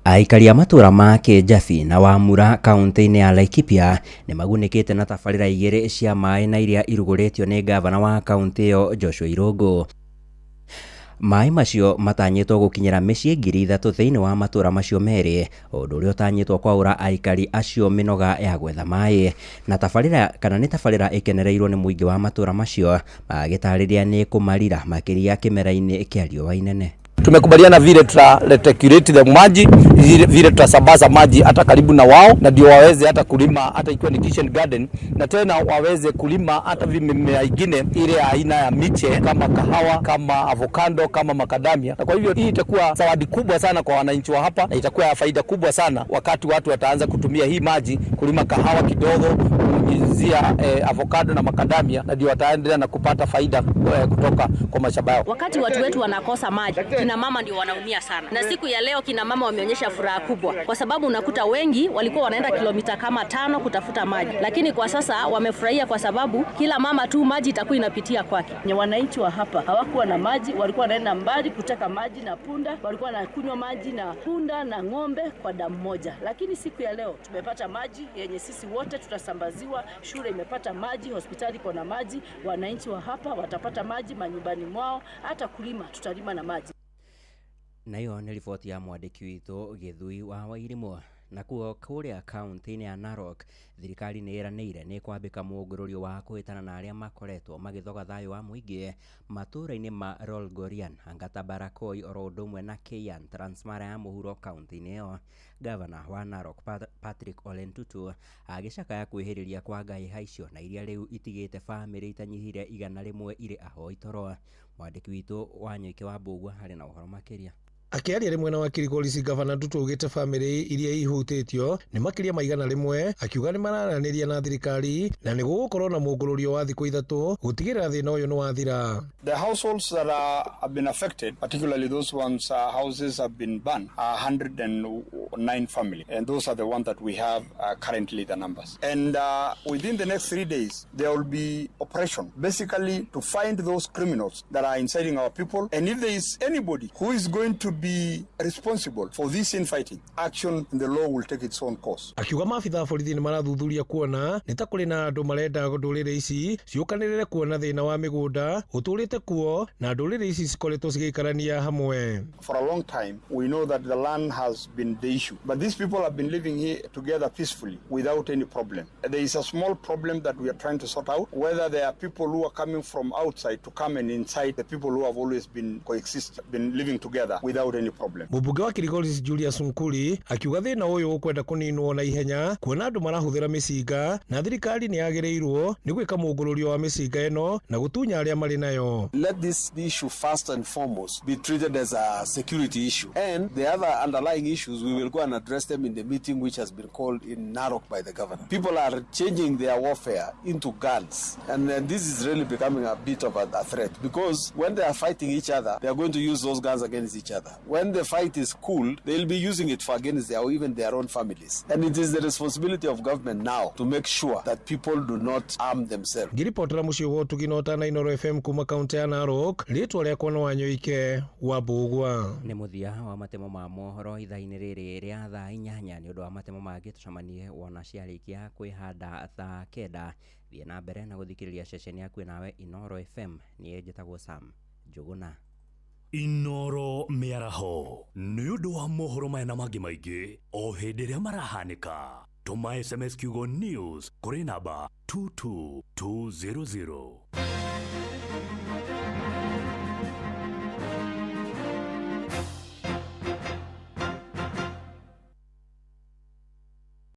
Aikari a matũra ma Kĩnjabi na Wamura kaunti-inĩ ya Laikipia nĩ magunĩkĩte na tabarĩra igĩrĩ cia maĩ na iria irugũrĩtio nĩ ngavana wa kaunti ĩyo Joshua Irũngũ. Maĩ macio matanyĩtwo gũkinyĩra mĩciĩ 3,000 thĩinĩ wa matũra macio merĩ, ũndũ ũrĩa ũtanyĩtwo kwaũra aikari acio mĩnoga ya gwetha maĩ. Na tabarĩra kana nĩ tabarĩra ĩkenereirwo nĩ mũingĩ wa matũra macio magĩtarĩria nĩ kũmarira makĩria kĩmera-inĩ kĩa riũa inene. Tumekubaliana vile tuta reticulate the maji, vile tutasambaza maji hata karibu na wao, na ndio waweze hata kulima hata ikiwa ni kitchen garden, na tena waweze kulima hata mimea ingine ile aina ya miche kama kahawa, kama avocado, kama makadamia. Na kwa hivyo hii itakuwa zawadi kubwa sana kwa wananchi wa hapa, na itakuwa ya faida kubwa sana wakati watu wataanza kutumia hii maji kulima kahawa kidogo, kunyunyizia avocado na makadamia, na ndio wataendelea na kupata faida kutoka kwa mashamba yao. Wakati watu wetu wanakosa maji, kina mama ndio wanaumia sana. Na siku ya leo kina mama wameonyesha furaha kubwa, kwa sababu unakuta wengi walikuwa wanaenda kilomita kama 5 kutafuta maji, lakini kwa sasa wamefurahia kwa sababu kila mama tu maji itakuwa inapitia kwake. Wananchi wa hapa hawakuwa na maji, walikuwa wanaenda mbali kuteka maji na punda, walikuwa wanakunywa maji na punda na ng'ombe kwa damu moja. Lakini siku ya leo tumepata maji yenye sisi wote tutasambaziwa, shule imepata maji, hospitali kuna maji, wananchi wa hapa watapata maji manyumbani mwao, hata kulima tutalima na maji. Nayo nĩ riboti ya mwandĩki witũ Gĩthui wa Wairimũ. Nakuo kũrĩa kaunti-inĩ ya Narok, thirikari nĩ ĩranĩire nĩ kwambĩka mũngũrũrio wa kũhĩtana na arĩa makoretwo magĩthoga thayũ wa mũingĩ matũũra-inĩ ma Rolgorian, Angata Barakoi oro ũndũ ũmwe na Keian Transmara ya mũhuro kaunti-inĩ ĩyo. Gavana wa Narok Patrick Ole Ntutu agĩcakaya kwĩhĩrĩria kwa ngahĩha icio na iria rĩu itigĩte bamĩrĩ itanyihĩire 100 irĩ ahoi toro. Mwandĩki witũ Wanyoike wa Mbũgua harĩ na ũhoro makĩria. Akiaria rĩmwe na wakiri Kolisi, Gavana Ntutu augĩte bamĩrĩ iria ihutĩtio nĩ makĩria ma 100, akiuga nĩ mararanĩria na thirikari na nĩ gũgũkorwo na mũngũrũrio wa thikũ 3 gũtigĩrĩra thĩna ũyũ nĩ wathira. The households that have been affected, particularly those ones houses have been burned, are 109 families, and those are the ones that we have currently the numbers. And within the next 3 days there will be operation basically to find those criminals that are inciting our people, and if there is anybody who is going to be responsible for this infighting, action in the law will take its own course. Akiuga maabitha a borithi nĩ marathuthuria kuona nĩ ta kũrĩ na andũ marenda ndũrĩrĩ ici ciũkanĩrĩre kuona thĩna wa mĩgũnda ũtũrĩte kuo na ndũrĩrĩ ici cikoretwo cigĩikarania hamwe. For a long time, we know that the land has been the issue. But these people have been living here together peacefully without any problem. There is a small problem that we are trying to sort out, whether there are people who are coming from outside to come and incite the people who have always been coexist, been living together without any problem. Mũmbunge wa Kilgoris Julius Nkuli akiuga thĩna ũyũ ũkwenda kũninwo na ihenya kuona andũ marahũthĩra mĩcinga na thirikari nĩ yagĩrĩirwo nĩ gwĩka mũngũrũrio wa mĩcinga ĩno na gũtunya arĩa marĩ nayo. Let this issue first and foremost be treated as a security issue, and the other underlying issues we will go and address them in the meeting which has been called in Narok by the governor. People are changing their warfare into guns, and then this is really becoming a bit of a threat, because when they are fighting each other, they are going to use those guns against each other. When the fight is cooled, they will be using it for against their, even their own families. And it is the responsibility of government now to make sure that people do not arm themselves. Ngĩribotera mũciĩ wa ũtugi na ũtana Inooro FM kuma kaunti ya Narok, rĩtwa rĩakwa nĩ Wanyoike wa Mbũgua. Nĩ mũthia wa matemo ma mohoro ithaa-inĩ rĩrĩ rĩa thaa 8. Nĩ ũndũ wa matemo mangĩ tũcemanie wona ciarĩkia kwĩhanda thaa 9. Thiĩ na mbere na gũthikĩrĩria ceceni yaku nawe Inooro FM. Niĩ njĩtagwo Sam Njũgũna. Inooro mĩaraho nĩ ũndũ wa mohoro maya na mangĩ maingĩ o hĩndĩ ĩrĩa marahanĩka. Tũma SMS kiugo news kũrĩ namba 22200.